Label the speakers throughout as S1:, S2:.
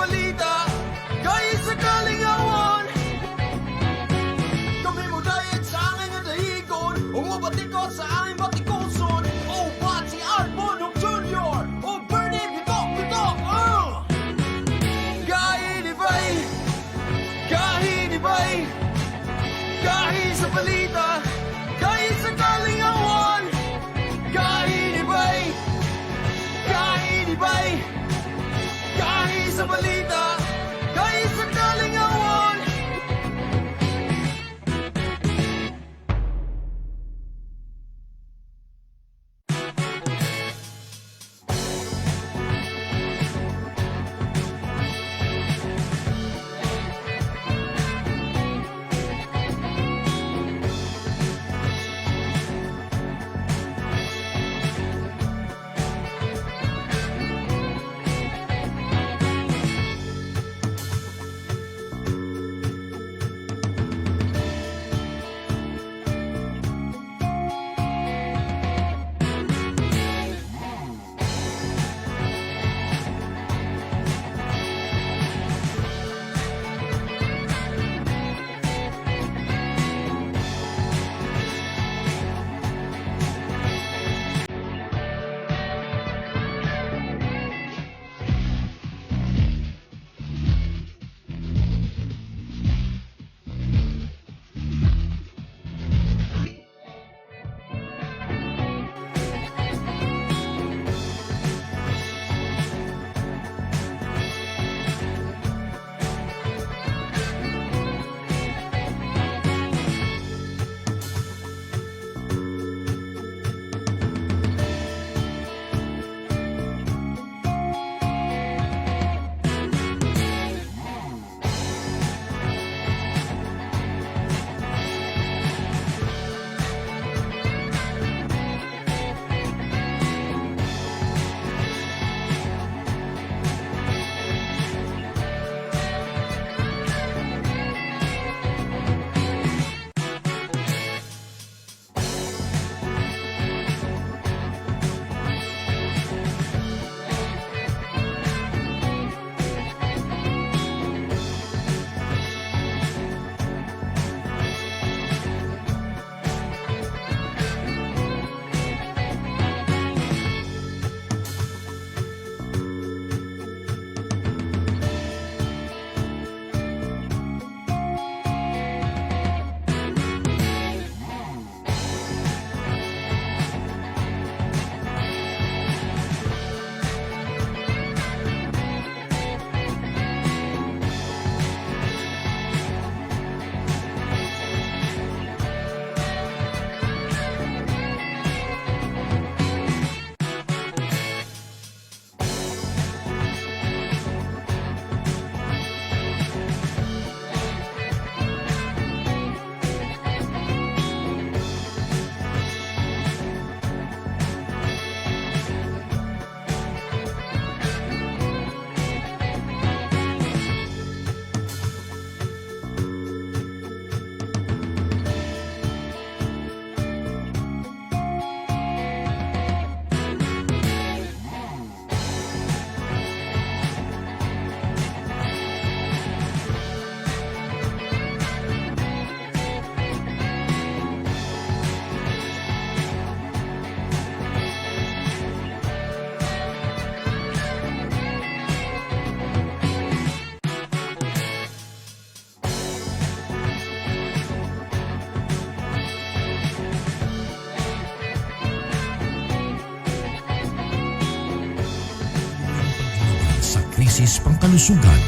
S1: balita, kahit sa kalingawan. Kami mo dayat sa angay nga dahigon, ug mobatikos sa aming batikoson. O si Art Bonhoc Jr. O Bernie Bitok Bitok. Kahinibay, kahinibay, kahit sa balita, kahit sa kalingawan. Kahinibay, kahinibay, kahit sa balita, kahit sa kalingawan.
S2: Sa krisis pangkalusugan,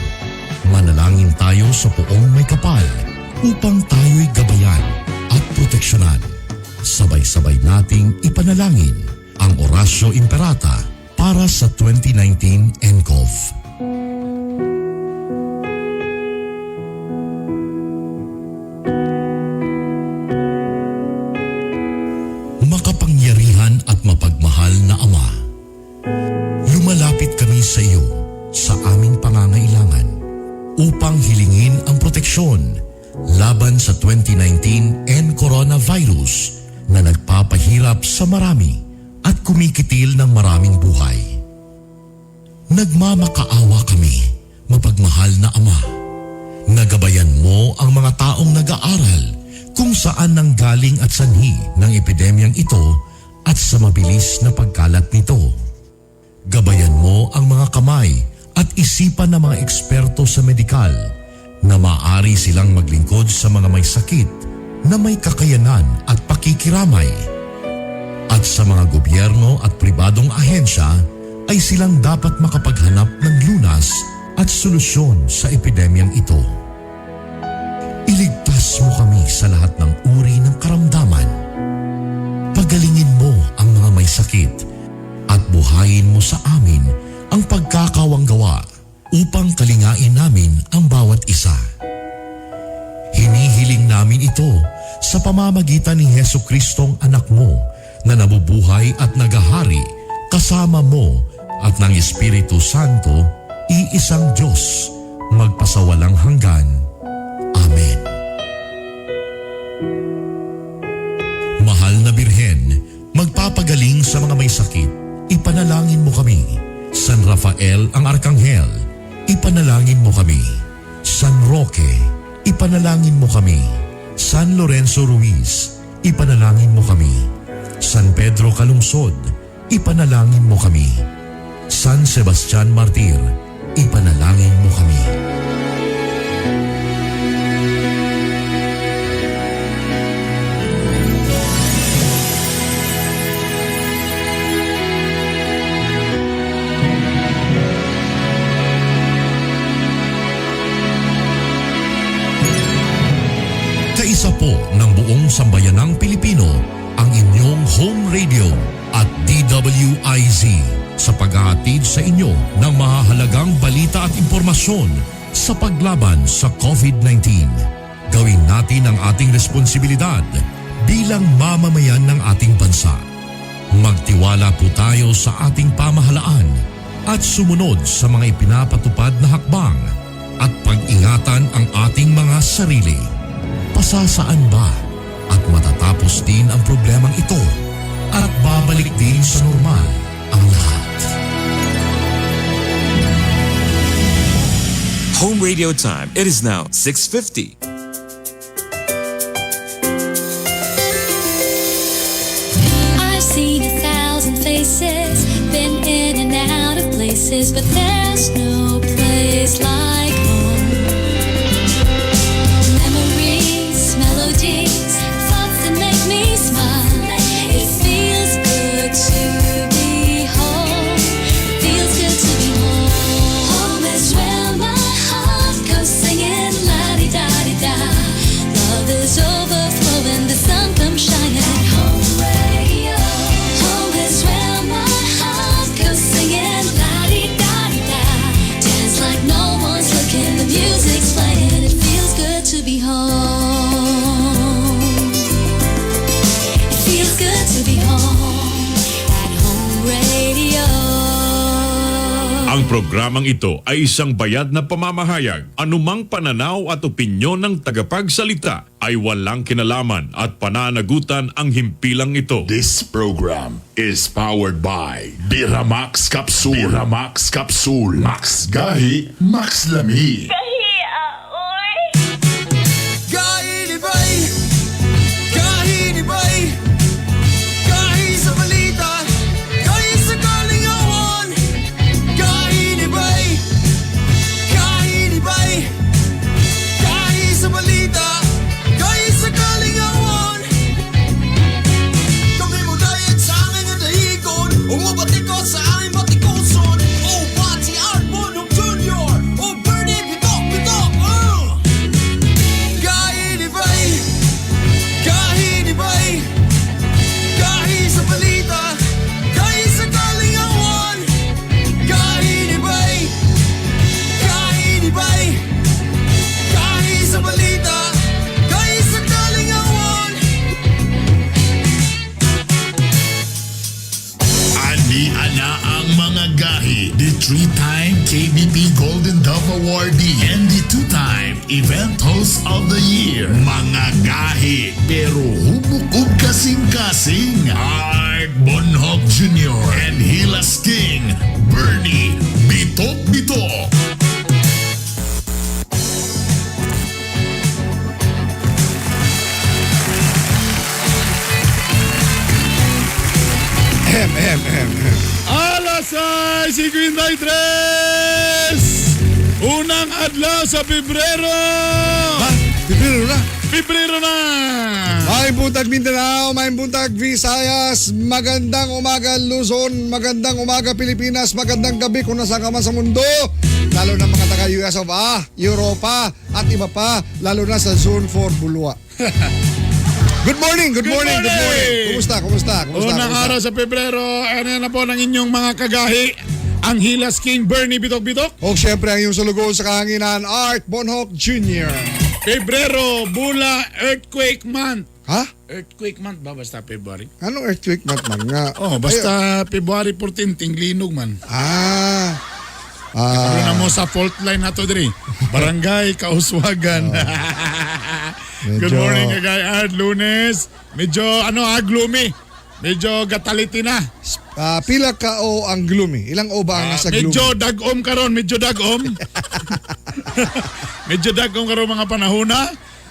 S2: manalangin tayo sa Poong Maykapal upang tayo'y gabayan at proteksyonan. Sabay-sabay nating ipanalangin ang Oratio Imperata para sa 2019 NCOV. Makapangyarihan at mapagmahal na Ama, lumalapit kami sa iyo sa aming pangangailangan upang hilingin ang proteksyon laban sa 2019 N coronavirus na nagpapahirap sa marami at kumikitil ng maraming buhay. Nagmamakaawa kami Mapagmahal na Ama, nagabayan mo ang mga taong nag-aaral kung saan nanggaling at sanhi ng epidemyang ito at sa mabilis na pagkalat nito. Gabayan mo ang mga kamay at isipan ng mga eksperto sa medikal na maaari silang maglingkod sa mga may sakit na may kakayanan at pakikiramay. At sa mga gobyerno at pribadong ahensya ay silang dapat makapaghanap ng lunas at solusyon sa epidemyang ito. Iligtas mo kami sa lahat ng uri ng karamdaman. Pagalingin mo ang mga may sakit at buhayin mo sa amin ang pagkakawanggawa upang kalingain namin ang bawat isa. Hinihiling namin ito sa pamamagitan ni Hesu Kristong anak mo na nabubuhay at nagahari kasama mo at ng Espiritu Santo, iisang Diyos, magpasawalang hanggan. Amen. Mahal na Birhen, magpapagaling sa mga may sakit, ipanalangin mo kami. San Rafael ang Arkanghel, ipanalangin mo kami. San Roque, ipanalangin mo kami. San Lorenzo Ruiz, ipanalangin mo kami. San Pedro Calungsod, ipanalangin mo kami. San Sebastian Martir, ipanalangin mo kami. Kaisa po ng buong sambayanang Pilipino ang inyong home radio at DWIZ sa paghahatid sa inyo ng mahahalagang balita at impormasyon sa paglaban sa COVID-19. Gawin natin ang ating responsibilidad bilang mamamayan ng ating bansa. Magtiwala po tayo sa ating pamahalaan at sumunod sa mga ipinapatupad na hakbang at pag-ingatan ang ating mga sarili. Pasasaan ba at matatapos din ang problemang ito at babalik din sa normal ang lahat?
S3: Home radio time. It is now 6:50.
S4: I've seen 1,000 faces, been in and out of places, but there's no place like home. Memories, melodies, thoughts that make me smile. It feels good to be home. It feels good to be home. Home is where my heart goes singing la-di-da-di-da. Love is overflowing, the sun comes shining. Home radio. Home is where my heart goes singing la-di-da-di-da. Dance like no one's looking, the music's playing. It feels good to be home. It feels good to be home at Home Radio.
S5: Ang programang ito ay isang bayad na pamamahayag. Anumang pananaw at opinyon ng tagapagsalita ay walang kinalaman at pananagutan ang himpilang ito.
S6: This program is powered by Biramax Capsule. Biramax Capsule. Max Gahi, Max Lami.
S1: Gahi ni Bay. Gahi sa balita, gahi sa kalingawan. Gahi ni Bay. Gahi ni Bay. Gahi sa balita, gahi sa kalingawan. Kami mo dayat sa aming dahigon. Umubatikos sa aming batikoson. O Pati Art Bonhoc Jr. O Bernie Bitok Bitok. Gahi ni Bay. Gahi ni Bay. Gahi sa balita, gahi sa kalingawan. Gahi ni Bay. Gahi ni Bay. Gahi sa balita, gahi sa kalingawan.
S6: Ani ana ang mga gahi, the three-time KBP Golden Dove Awardee and the two-time Event Host of the Year. Mga gahi, pero hubok ug kasing-kasing. Art Bonhoc Jr. and Hilas King, Bernie Bitok Bitok. Alas 6:53! Unang adlaw sa Pebrero!
S7: Ha? Pebrero na.
S6: Pebrero na!
S7: Maayong buntag Mindanao, maayong buntag Visayas, magandang umaga Luzon, magandang umaga Pilipinas, magandang gabi kung nasa ka man sa mundo. Lalo na mga taga US of A, Europa, at iba pa, lalo na sa Zone 4 Bulua. Good morning, good
S6: Good
S7: morning, good morning.
S6: morning!
S7: Kumusta, kumusta, kumusta?
S6: Unang
S7: Kumusta?
S6: araw sa Pebrero, ano na po ng inyong mga kagahi, ang Hilas King Bernie Bitok Bitok.
S7: O siyempre ang iyong sulugoon sa kahanginan, Art Bonhoc Jr.
S6: Pebrero, Bula, Earthquake Month.
S7: Ha?
S6: Earthquake Month ba? Basta February?
S7: Anong earthquake month man nga?
S6: Oh, basta February 14, tinglinog man.
S7: Ah.
S6: Ano
S7: Ah.
S6: na mo sa fault line na to diri. Barangay Kauswagan. Good
S7: Medyo-
S6: morning, Kagay Art. Lunes. Medyo ano ah, gloomy. Medyo gataliti na.
S7: Ah, pila ka o ang gloomy? Ilang o ba ang
S6: Ah,
S7: nasa gloomy?
S6: medyo dagom karon, medyo dagom. Medyo dagom karon mga panahon na.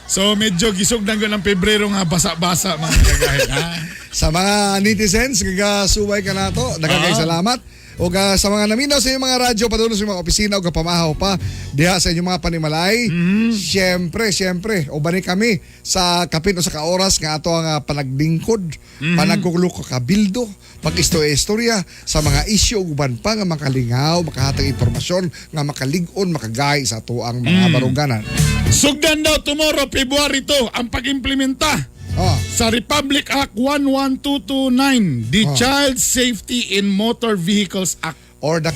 S6: So medyo gisugdan ko ng Pebrero nga basa-basa mga kagay. Ha?
S7: Sa mga netizens, gagasuway ka nato. Daghang salamat. O sa mga naminaw sa inyong mga radyo, padulong sa inyong mga opisina o pamahaw pa diha sa inyong mga panimalay. Siyempre, siyempre, ubani kami sa kapin o sa kaoras nga ato ang panaglingkod, panagkukulo kabildo, pag-istorya sa mga isyu ug uban pa nga makalingaw, makahatag impormasyon nga makalig-on, makagay sa ato ang mga baruganan.
S6: Sugdan daw tomorrow, February 2, ang pag-implementa
S7: Oh,
S6: sa Republic Act 11229, the Child Safety in Motor Vehicles Act.
S7: Or the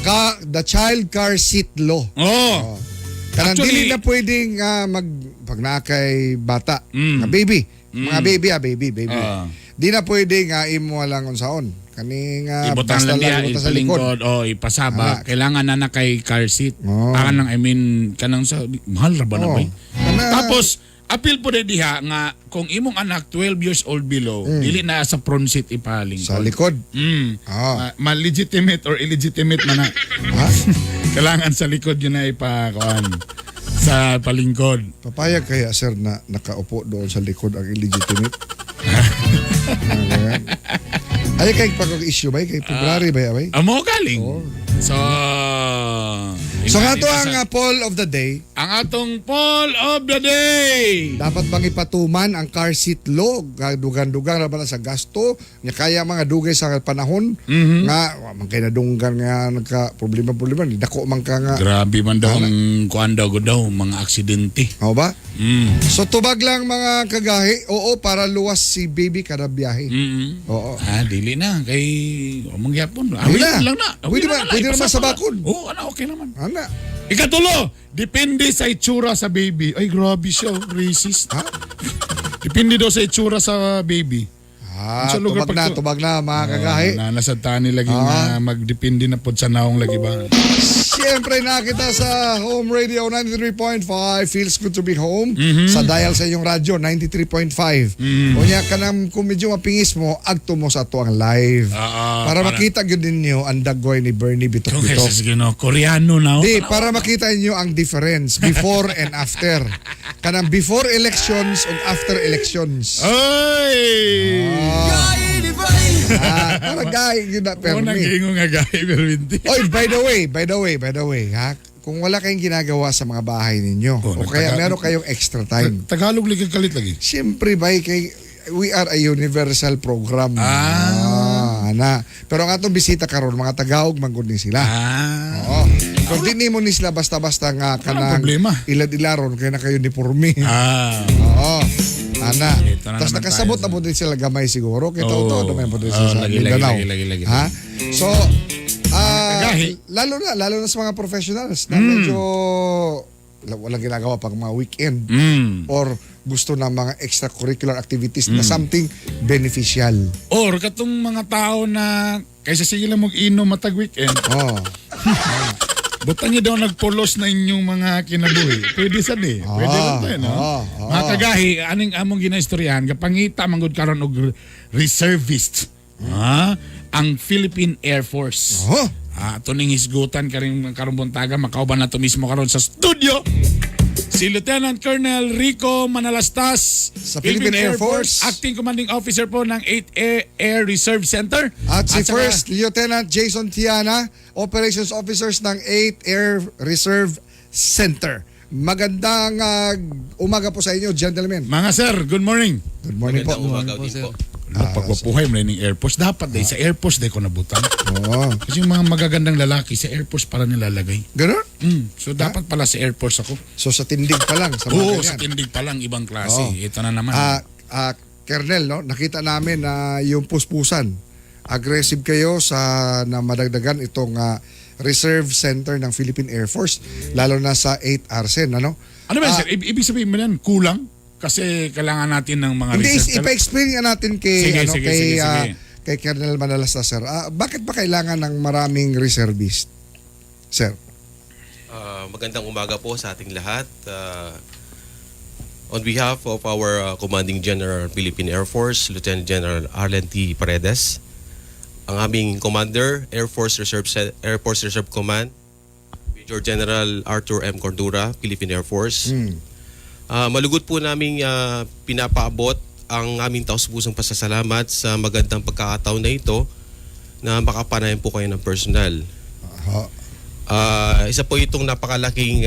S7: child car seat law.
S6: Oh.
S7: Kanang
S6: Actually-
S7: dili na pwedeng mag pag naa kay bata, nga baby, mga baby ah, baby, baby. Di na pwede nga imo lang unsaon. Kaning
S6: Ibutang
S7: basta
S6: lang diha,
S7: lang ibutang sa likod.
S6: ipalingkod, oh, ipasaba.
S7: Ah.
S6: Kailangan na na kay car seat.
S7: Oh.
S6: Ah, kanang, I mean, kanang sa, mahal ra ba na
S7: Oh.
S6: ba? Eh?
S7: Kana-
S6: Tapos, appeal po na diha nga kung imong anak 12 years old below, dili na sa front seat ipalingkod.
S7: Sa likod. Ah.
S6: Ma-legitimate or illegitimate man na.
S7: Ha?
S6: Kailangan sa likod yun na ipakuan sa palingkod.
S7: Papayag kaya, sir, na nakaupo doon sa likod ang illegitimate? Ah, ganyan. Ay kay pag issue ba kay February ba bay?
S6: Amo galing. So,
S7: So nga to ang poll of the day,
S6: ang atong poll of the day.
S7: Dapat bang ipatuman ang car seat law? Dugan-dugan ra ba na sa gasto? Nga kaya mga dugay sa panahon nga wa man kay nadunggan nga nagka problema-problema ni dako man ka nga.
S6: Grabe man daw ang kuan daw gud daw mga aksidente.
S7: Oo ba? So tubag lang mga kagahi, oo, para luwas si baby kada biyahe. Oo.
S6: Ah, dili na kay among gyapon.
S7: Dili na.
S6: Awi lang na. Awi
S7: Pwede
S6: na
S7: ba-
S6: na,
S7: pwede naman
S6: ipasama
S7: sa
S6: na.
S7: bakod.
S6: Oo, ano, okay naman.
S7: Ana.
S6: Ikatulo, depende sa itsura sa baby. Ay, grabe siya, oh, racist.
S7: Ha?
S6: Depende daw sa itsura sa baby.
S7: Ah,
S6: Sa lugar
S7: tubag na, tubag na mga kagahi.
S6: Na nasa tani lagi nga magdepende na pod sa naong lagi ba.
S7: Siyempre nakita sa Home Radio 93.5. Feels good to be home. Sa dial sa inyong radyo 93.5. Unya kanang kung medyo mapingis mo, agto mo sa ato ang live.
S6: Ah,
S7: Para makita gyud ninyo ang daggoy ni Bernie Bitok
S6: Kung
S7: Bitok.
S6: kaysa sige no, Koreano na. Oh.
S7: Di, para makita ninyo ang difference before and after. Kanang before elections ug after elections.
S6: Ay!
S7: Ah, para gay gyud na
S6: Unang
S7: permi.
S6: giingon nga gay perminti.
S7: Oy, by the way, by the way, by the way, ha? Kung wala kayong ginagawa sa mga bahay ninyo,
S6: Oh,
S7: o kaya
S6: nagtaga-
S7: meron kayong extra time.
S6: Tagalog lagi kalit lagi.
S7: Siyempre, bay, kay, we are a universal program. Ah. Na. Pero ang atong bisita karon mga Tagahog man gud ni sila.
S6: Ah.
S7: Oo. Kung di nimo ni sila basta-basta nga kanang
S6: problema.
S7: ilad-ilaron kay na kayo uniforme.
S6: Ah.
S7: Oo. Ana.
S6: Ito na
S7: Tapos
S6: naman
S7: nakasabot
S6: tayo.
S7: na po din sila gamay siguro. Kaya
S6: Oo.
S7: totoo naman po din sila
S6: Oo,
S7: sa
S6: lagi,
S7: Mindanao.
S6: lagi, lagi, lagi, lagi.
S7: Ha? So,
S6: Kagahi.
S7: lalo na sa mga professionals na medyo walang ginagawa pag mga weekend or gusto ng mga extracurricular activities na something beneficial.
S6: Or katong mga tao na kaysa sige lang mag-inom matag weekend,
S7: Oh.
S6: buta niyo daw nagpulos na inyong mga kinabuhi. Pwede sa di. Pwede rin to, eh, no?
S7: ah, ah.
S6: Mga kagahi, aning among ginaistoryahan, kapangita manggod karon og reservist. Ha? Ang Philippine Air Force.
S7: Oh.
S6: Ah, ato ning hisgutan karing karong buntaga makauban na to mismo karon sa studio. Si Si Lieutenant Colonel Rico Manalastas
S7: Sa Philippine Air Force.
S6: Acting Commanding Officer po ng 8 Air Reserve Center.
S7: At si
S6: saka-
S7: First Lieutenant Jason Tiana, Operations Officers ng 8 Air Reserve Center. Magandang umaga po sa inyo, gentlemen.
S6: Mga sir, good morning.
S7: Good morning po.
S8: Magandang umaga din po.
S6: Ah, pagwapuhay mo na yung Air Force. Dapat dahil sa Air Force dahil ko nabutan.
S7: Oo.
S6: Kasi yung mga magagandang lalaki sa Air Force para nilalagay.
S7: Ganun?
S6: So dapat pala sa Air Force ako.
S7: So sa tindig pa lang. Sa mga
S6: Oo,
S7: ganyan.
S6: sa tindig pa lang, ibang klase.
S7: Oo.
S6: Ito na naman.
S7: Ah, Colonel, no? Nakita namin na yung puspusan. Aggressive kayo sa na madagdagan itong Reserve Center ng Philippine Air Force, lalo na sa 8 Arsen, ano?
S6: Ano ba yan, sir? Ibig sabihin mo yan, kulang? Kasi kailangan natin ng mga
S7: Hindi,
S6: reserve.
S7: ipa-explain nga natin kay
S6: Sige,
S7: ano
S6: sige,
S7: kay
S6: sige, sige.
S7: kay Colonel Manalasta, sir. Bakit ba kailangan ng maraming reservist? Sir.
S8: Magandang umaga po sa ating lahat. On behalf of our Commanding General Philippine Air Force, Lieutenant General Arlen T. Paredes, ang aming Commander, Air Force Reserve Command, Major General Arthur M. Cordura, Philippine Air Force. Malugod po naming pinapaabot ang aming taus-pusong pasasalamat sa magandang pagkakataon na ito na makapanayam po kayo ng personal.
S7: Ha.
S8: Isa po itong napakalaking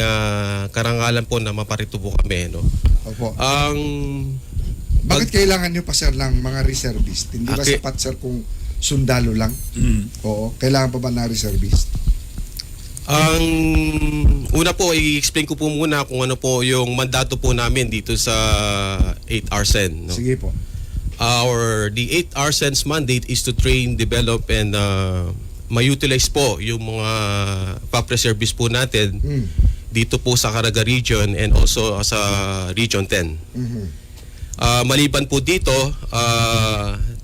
S8: karangalan po na maparito po kami. No?
S7: Opo.
S8: Ang
S7: Bakit kailangan niyo pa, sir, ng mga reservist? Hindi ba sapat, sir, kung sundalo lang? Oo. Kailangan pa ba ng reservist?
S8: Ang una po, i-explain ko po muna kung ano po yung mandato po namin dito sa 8 Arsen. No?
S7: Sige po.
S8: Our the 8 Arsen's mandate is to train, develop and ma-utilize po yung mga FAP service po natin dito po sa Caraga Region and also sa Region 10. Maliban po dito,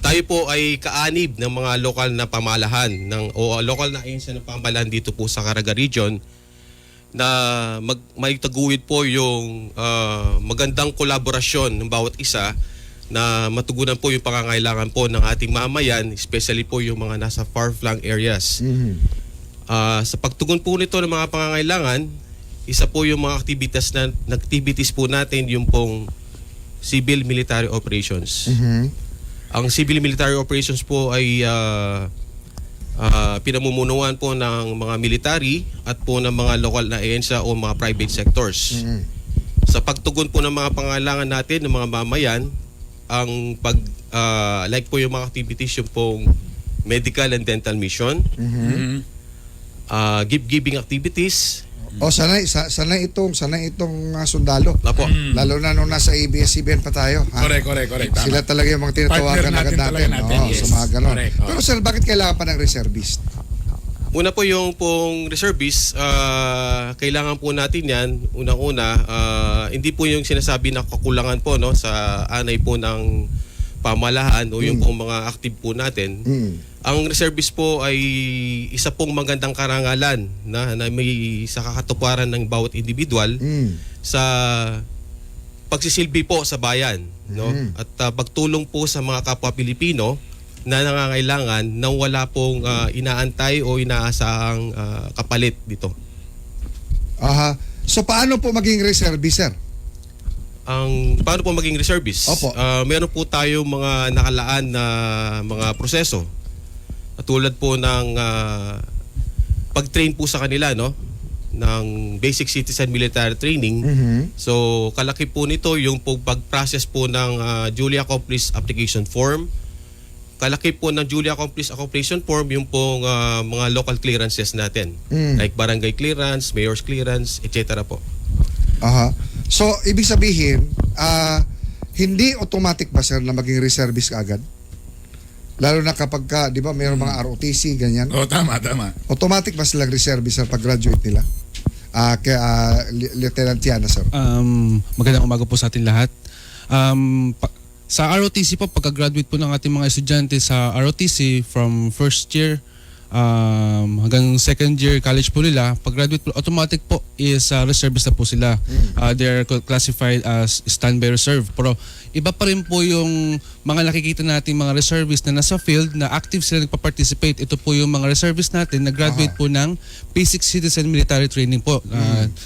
S8: tayo po ay kaanib ng mga lokal na pamahalaan ng o lokal na ahensya ng pamahalaan dito po sa Caraga Region na may taguyod po yung magandang kolaborasyon ng bawat isa na matugunan po yung pangangailangan po ng ating mamayan, especially po yung mga nasa far-flung areas. Sa pagtugon po nito ng mga pangangailangan, isa po yung mga activities po natin yung pong civil military operations. Ang civil military operations po ay pinamumunuan po ng mga military at po ng mga lokal na ahensya o mga private sectors. Sa pagtugon po ng mga pangangailangan natin ng mga mamayan, ang pag like po yung mga activities yung pong medical and dental mission, gift giving activities.
S7: O sanay itong sundalo.
S8: Apo.
S7: Lalo na nung nasa ABS-CBN pa tayo. Ha?
S6: Correct, correct, correct. Tama.
S7: Sila talaga yung mga tinatawagan
S6: Partner natin
S7: agad natin.
S6: talaga natin,
S7: Oo,
S6: yes.
S7: sa mga ganon.
S6: Correct, oo.
S7: Pero sir, bakit kailangan pa ng reservist?
S8: Una po yung pong reservist, kailangan po natin yan. Unang-una, hindi po yung sinasabi na kakulangan po, no, sa anay po ng pamahalaan o yung pong mga active po natin. Ang reservist po ay isa pong magandang karangalan na may sa kakatuparan ng bawat individual sa pagsisilbi po sa bayan, no, at pagtulong po sa mga kapwa Pilipino na nangangailangan na wala pong inaantay o inaasahang kapalit dito.
S7: Aha. So paano po maging reservist, sir?
S8: Ang paano po maging reservist?
S7: Opo.
S8: Meron po tayo mga nakalaan na mga proseso. Tulad po ng pag-train po sa kanila, no, ng basic citizen military training. So, kalaki po nito yung po pag-process po ng duly accomplished application form. Kalaki po ng duly accomplished application form yung pong mga local clearances natin. Like barangay clearance, mayor's clearance, etc. po.
S7: Aha. So, ibig sabihin, hindi automatic ba, sir, na maging reservist ka agad? Lalo na kapag ka, di ba, mayroong mga ROTC, ganyan.
S6: Oh, tama, tama.
S7: Automatic ba silang reservist, sir, pag-graduate nila? Kay Lieutenant Tiana, sir.
S9: Magandang umaga po sa atin lahat. Sa ROTC po, pagka-graduate po ng ating mga estudyante sa ROTC from first year hanggang second year college po nila, pag graduate po, automatic po is reservist na po sila. They're classified as standby reserve. Pero iba pa rin po yung mga nakikita nating mga reservists na nasa field na active sila nagpa-participate. Ito po yung mga reservists natin na graduate po ng Basic Citizen Military Training po.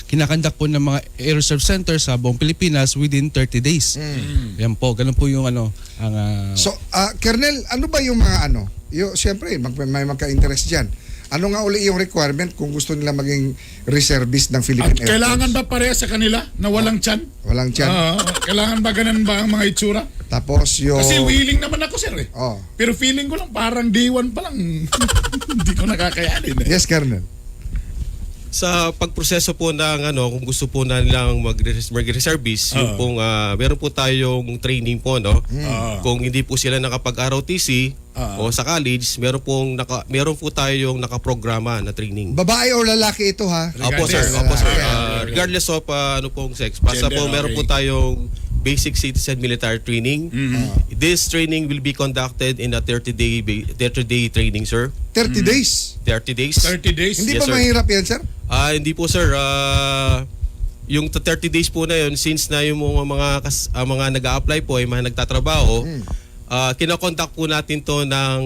S9: Kinakandak po ng mga Air Reserve Center sa buong Pilipinas within 30 days. Yan po, ganun po yung ano ang
S7: So, Colonel, ano ba yung mga ano? Yung, siyempre, may magka-interest dyan. Ano nga uli yung requirement kung gusto nila maging reservist ng
S6: At
S7: Philippine Air
S6: kailangan
S7: Force?
S6: ba pareha sa kanila na walang tiyan?
S7: Walang tiyan.
S6: Oo. Kailangan ba ganun ba ang mga itsura?
S7: Tapos yung...
S6: Kasi willing naman ako, sir, eh.
S7: Oh.
S6: Pero feeling ko lang parang day one pa lang hindi ko nakakayanin eh.
S7: Yes, Colonel.
S8: Sa pagproseso po ng ano, kung gusto po na nilang mag-reservice, yung pong meron po tayong training po, no? Kung hindi po sila nakapag-ROTC o sa college, meron po tayong nakaprograma na training.
S7: Babae o lalaki ito ha?
S8: Opo sir,
S6: Regardless.
S8: opo sir.
S7: Lalaki.
S8: Regardless of ano pong sex, basta
S6: Gender,
S8: po meron po
S6: okay.
S8: tayong basic citizen military training. This training will be conducted in a 30-day training, sir.
S7: 30 days.
S8: 30 days.
S6: 30 days.
S7: Hindi
S8: Yes,
S7: ba
S8: sir.
S7: mahirap yan, sir?
S8: Hindi po sir. Yung 30 days po na yun, since na yung mga nag-a-apply po ay mga nagtatrabaho, kinokontak po natin to ng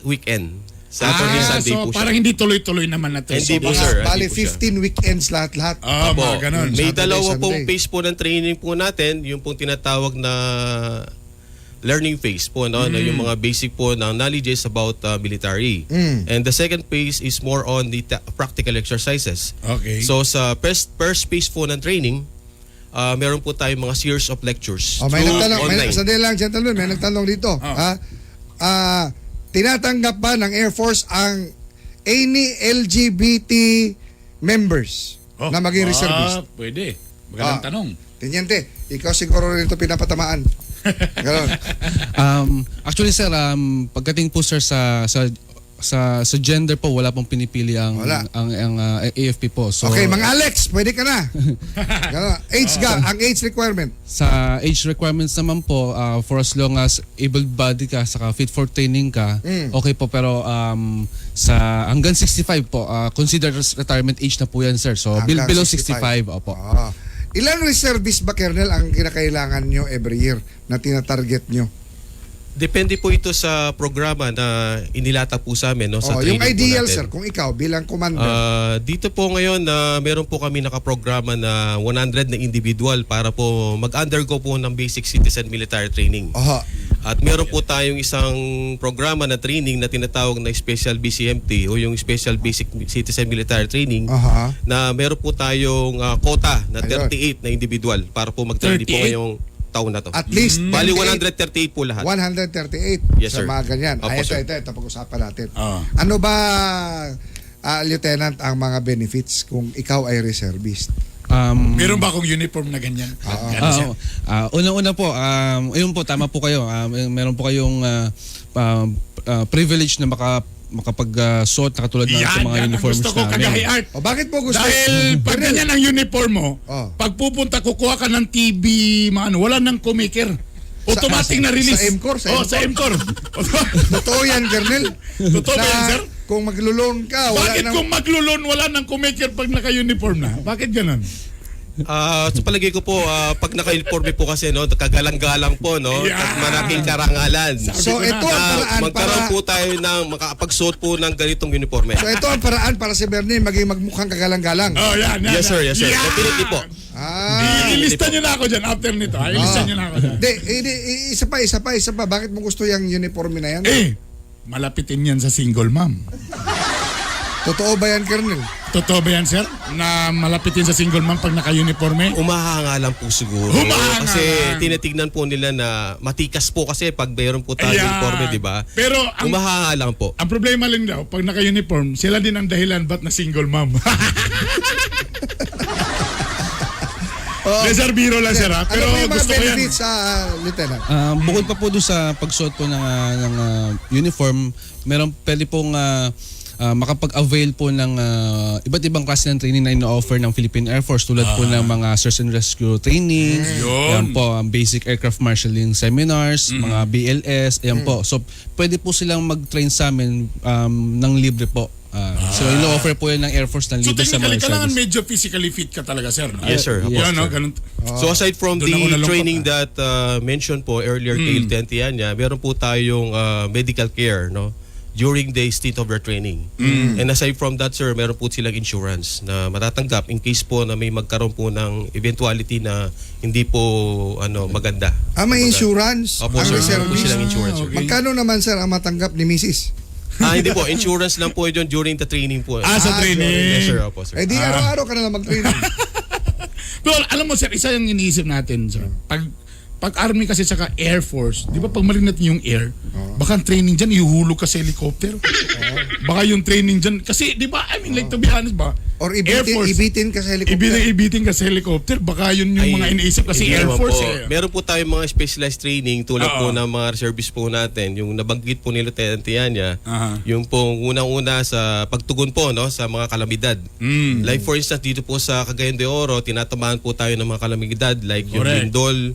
S8: weekend. Saturday, Sunday
S6: so
S8: po siya.
S6: parang hindi tuloy-tuloy naman na to.
S8: Hindi
S6: So,
S8: po,
S7: Mga,
S8: sir.
S7: Bali,
S8: Hindi po siya.
S7: 15 weekends lahat-lahat.
S6: Ah,
S8: Opo.
S6: mga ganun.
S8: May
S7: Saturday,
S8: dalawa pong
S7: Sunday.
S8: phase po ng training po natin, yung pong tinatawag na learning phase po, no? No, yung mga basic po ng knowledges about military. And the second phase is more on the practical exercises.
S6: Okay.
S8: So sa first phase po ng training, meron po tayong mga series of lectures
S7: Oh, may
S8: through
S7: nagtanong, may,
S8: online.
S7: sandali lang, gentlemen, may nagtanong dito. Ha? Tinatanggap ba ng Air Force ang any LGBT members
S6: Oh,
S7: na maging reservist?
S6: Pwede. Magandang tanong.
S7: Tenyente, ikaw siguro rin ito pinapatamaan. Ganon.
S9: Actually sir, pagdating po sir sa sa sa sa gender po, wala pong pinipili ang
S7: Wala.
S9: ang AFP po. So
S7: Okay, mga Alex, pwede ka na. Ganon. Age ga, ang age requirement.
S9: Sa age requirements naman po, for as long as able-bodied ka saka fit for training ka, okay po, pero sa hanggang 65 po, consider retirement age na po yan sir. So
S7: Hanggang
S9: below 65, opo.
S7: Ilang reservist ba, Colonel, ang kinakailangan nyo every year na tinatarget nyo?
S8: Depende po ito sa programa na inilata po sa amin, no, sa
S7: Oh, yung
S8: training po
S7: ideal,
S8: natin.
S7: sir, kung ikaw bilang commander.
S8: Dito po ngayon na meron po kami nakaprograma na 100 na individual para po mag-undergo po ng basic citizen military training.
S7: Aha.
S8: At meron po tayong isang programa na training na tinatawag na Special BCMT o yung Special Basic Citizen Military Training
S7: Aha.
S8: na meron po tayong quota na
S7: Ayun.
S8: 38 na individual para po mag-training po
S6: 38?
S8: ngayong taon na to.
S7: At least
S8: Bali
S7: 38.
S8: 138 po lahat.
S7: 138
S8: Yes,
S7: sa
S8: sir.
S7: mga ganyan.
S8: Opo,
S7: Ay, ito,
S8: sir.
S7: ito, pag-usapan natin. Ano ba, Lieutenant, ang mga benefits kung ikaw ay reservist?
S6: Meron ba akong uniform na ganyan? Ganun siya.
S9: Unang-una po, ayun po, tama po kayo. Meron po kayong privilege na makapag-suot na katulad ng
S6: Yan,
S9: sa mga
S6: yan ang
S9: uniforms
S6: gusto ko,
S9: namin.
S6: Kagahi Art.
S7: O bakit po gusto?
S6: Dahil pag ganyan ang uniform mo,
S7: Oh.
S6: pag pupunta, kukuha ka ng TV, mga ano, wala nang kumiker. Automatic na release.
S7: sa MCOR, sa
S6: Oh, sa MCOR.
S7: Totoo yan, Colonel.
S6: Totoo ba yan,
S7: Na
S6: sir?
S7: Kung maglulon ka, wala
S6: Bakit
S7: nang...
S6: kung maglulon, wala nang kumiker pag naka-uniform na? Bakit ganun?
S8: Sa palagay ko po, pag naka-uniforme po kasi, no, kagalang-galang po, no,
S6: Yeah.
S8: at malaking karangalan.
S7: So
S6: Sabi ko na.
S7: ito ang
S8: Na
S7: paraan
S8: magkaroon
S7: para
S8: po tayo ng makapagsuot po ng ganitong uniforme.
S7: So ito ang paraan para si Bernie maging magmukhang kagalang-galang.
S6: Oh, yan, yan.
S8: Yes, sir, yes, sir.
S6: Yan!
S8: Definitely po.
S6: Ilista nyo na ako dyan after nito. Ha? Ilista nyo na ako dyan.
S7: Hindi, hindi, isa pa, isa pa, isa pa. Bakit mo gusto yung uniforme na yan?
S6: Eh, malapitin yan sa single mom.
S7: Totoo ba yan, Colonel?
S6: Totoo ba yan, sir? Na malapitin sa single mom pag naka-uniforme?
S8: Umahanga lang po siguro.
S6: Humahanga
S8: Kasi
S6: lang.
S8: tinitignan po nila na matikas po kasi pag mayroon po tayo
S6: Ayan.
S8: uniforme, di ba?
S6: Pero ang,
S8: Umahanga lang po.
S6: ang problema lang daw, pag naka-uniform, sila din ang dahilan ba't na single mom. Oh. Sir, biro lang, sir, ha?
S7: Ano
S6: Pero
S7: ba yung mga
S6: gusto ko yan.
S7: benefits, Lieutenant?
S9: Bukod pa po doon sa pagsuot po ng uniform, meron pwede pong makapag-avail po ng iba't ibang klase ng training na ino-offer ng Philippine Air Force tulad po ng mga search and rescue training,
S6: Yun.
S9: yan po, ang basic aircraft marshalling seminars, mga BLS, ayan po. So pwede po silang mag-train sa amin ng libre po. So ino-offer po yan ng Air Force ng
S6: So
S9: libre sa
S6: technically,
S9: mga
S6: kailangan
S9: service.
S6: medyo physically fit ka talaga, sir. No?
S8: Yes, sir. Opo,
S6: Yan, no?
S8: sir.
S6: Ganun.
S8: So aside from
S6: Doon
S8: the
S6: ako nalungkot,
S8: training
S6: ah.
S8: that mentioned po earlier kay Lieutenant Tianya, meron po tayong medical care, no, during the state of their training. And aside from that, sir, meron po silang insurance na matatanggap in case po na may magkaroon po ng eventuality na hindi po ano maganda.
S7: Ah, may insurance?
S8: Opo,
S7: Ang
S8: sir. Meron po
S7: reservist?
S8: silang insurance, sir.
S6: Okay.
S7: Magkano naman, sir, ang matanggap ni Mrs.?
S8: Ah, hindi po. Insurance lang po yun during the training po.
S6: Ah, sa training.
S8: Yes, sir. Opo, sir.
S7: Eh di araw-araw ka na lang mag-training.
S6: Pero alam mo sir, isa yung iniisip natin sir. Pag army kasi saka Air Force, di ba pag marinig natin yung air, baka ang training dyan, ihuhulog ka sa helicopter. Baka yung training dyan, kasi di ba, I mean, like, to be honest ba,
S7: Or
S6: Air
S7: ibitin,
S6: Force,
S7: ibitin ka sa helicopter.
S6: ibitin ka sa helicopter, baka yun yung
S8: Ay,
S6: mga iniisip kasi
S8: hindi
S6: Air
S8: naman
S6: Force
S8: po.
S6: eh.
S8: Meron po tayong mga specialized training tulad po
S6: Oo.
S8: ng mga service po natin. Yung nabanggit po ni Lieutenant Tianya,
S6: Aha.
S8: yung pong unang-una sa pagtugon po, no, sa mga kalamidad. Like for instance, dito po sa Cagayan de Oro, tinatamaan po tayo ng mga kalamidad like yung
S6: Correct.
S8: lindol,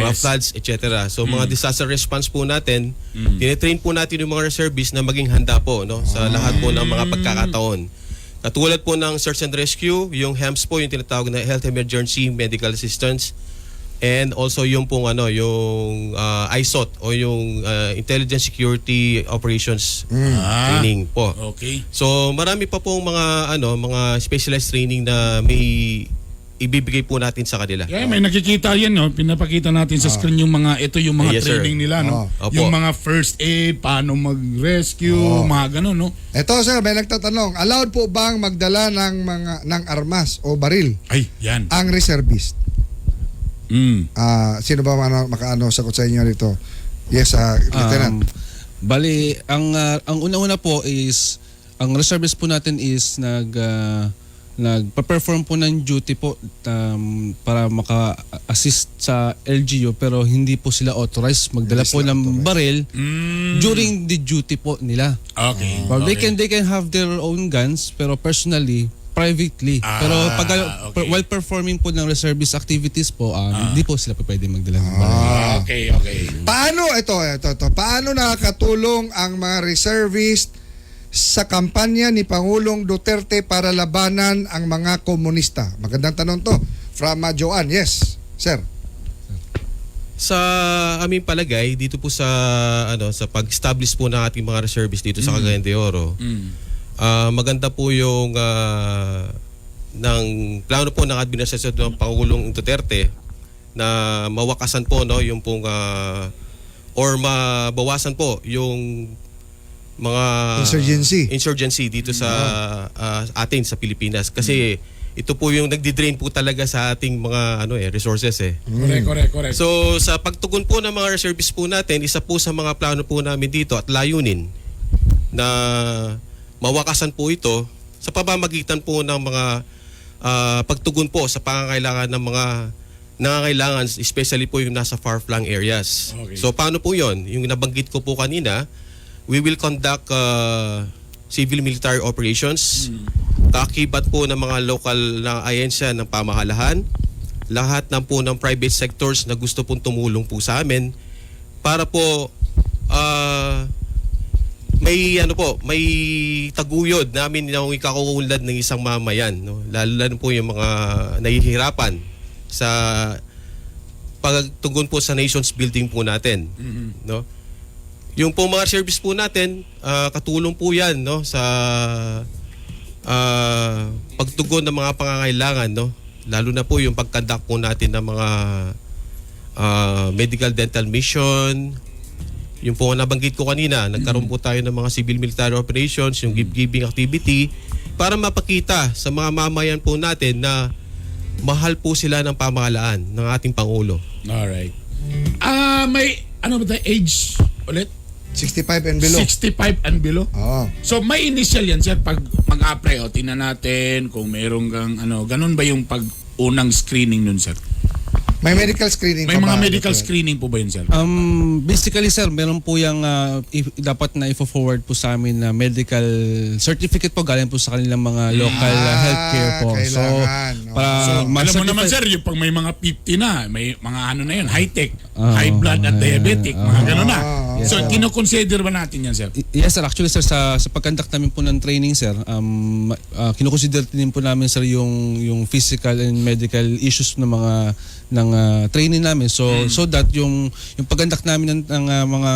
S8: mga floods, etc. So mga disaster response po natin, tinetrain po natin yung mga reservists na maging handa po, no, sa lahat po ng mga pagkakataon. Katulad po ng search and rescue, yung HEMS po, yung tinatawag na Health Emergency Medical Assistance, and also yung pong ano, yung ISOT o yung Intelligence Security Operations Training po.
S6: Okay.
S8: So marami pa pong mga ano, mga specialized training na may ibibigay po natin sa kanila.
S6: Yeah, may nakikita yan, no? Pinapakita natin sa screen yung mga, ito yung mga
S8: Yes, sir.
S6: training nila, no?
S8: Opo.
S6: Yung mga first aid, paano mag-rescue, mga ganun, no?
S7: Ito sir, may nagtatanong, allowed po bang magdala ng mga ng armas o baril
S6: Ay, yan.
S7: ang reservist? Sino ba makaano sagot sa inyo dito? Yes, Lieutenant.
S9: Bali, ang una-una po is ang reservist po natin is nagpa-perform po ng duty po para maka-assist sa LGU, pero hindi po sila authorized magdala
S7: Hindi
S9: po
S7: sila
S9: ng
S7: authorized.
S9: baril during the duty po nila.
S6: Okay.
S9: Well, they can have their own guns, pero personally, privately. Pero pag while performing po ng reservist activities po, hindi po sila po pwede magdala ng baril.
S6: Okay.
S7: Paano ito, paano nakakatulong ang mga reservist sa kampanya ni Pangulong Duterte para labanan ang mga komunista? Magandang tanong to from Joanne. Yes, sir.
S8: Sa aming palagay dito po sa ano, sa pag-establish po ng ating mga reservists dito sa Cagayan de Oro. Maganda po yung ng plano po ng administrasyon ng Pangulong Duterte na mawakasan po, no, yung pong or mabawasan po yung mga
S7: Insurgency.
S8: Insurgency dito sa atin sa Pilipinas kasi ito po yung nagdi-drain po talaga sa ating mga ano eh resources eh.
S6: Correct, correct, correct.
S8: So sa pagtugon po ng mga reservists po natin, isa po sa mga plano po namin dito at layunin na mawakasan po ito sa pamamagitan po ng mga pagtugon po sa pangangailangan ng mga nangangailangan, especially po yung nasa far-flung areas.
S6: Okay.
S8: So paano po yon? Yung nabanggit ko po kanina, we will conduct civil military operations, kakibat po ng mga local na ahensya ng pamahalaan, lahat ng po ng private sectors na gusto pong tumulong po sa amin para po may ano po, may taguyod namin ng ikakuunlad ng isang mamayan, no? Lalo na po yung mga nahihirapan sa pagtugon po sa nations building po natin, no? Yung po mga service po natin, katulong po 'yan, no, sa pagtugon ng mga pangangailangan, no? Lalo na po yung pag-conduct po natin ng mga medical dental mission, yung po nabanggit ko kanina, nagkaroon po tayo ng mga civil military operations, yung gift-giving activity, para mapakita sa mga mamayan po natin na mahal po sila ng pamahalaan ng ating Pangulo.
S6: Alright. Ah, may ano ba tayo, age ulit?
S7: 65 and below.
S6: 65 and below.
S7: Oo.
S6: So may initial yan sir pag mag-apply, o tingnan natin kung meron kang ano, ganun ba yung pag unang screening nun, sir?
S7: May medical screening
S6: May
S7: pa
S6: mga
S7: ba,
S6: medical
S7: Lieutenant?
S6: screening po ba yun, sir?
S9: Basically sir, meron po yung dapat na ifo-forward po sa amin na medical certificate po galing po sa kanilang mga local healthcare po. So
S7: Kailangan.
S9: para
S6: So, alam mo
S9: ma-certify-
S6: naman sir, yung pag may mga 50 na, may mga ano na yun, high-tech,
S9: Oo.
S6: high blood at diabetic, mga gano'n na.
S9: Yes,
S6: So,
S9: sir.
S6: kinoconsider ba natin yan, sir?
S9: Yes sir, actually sir, sa pag-conduct namin po ng training sir, kinoconsider din po namin sir yung physical and medical issues ng mga ng training namin. So so that yung pag-conduct namin ng mga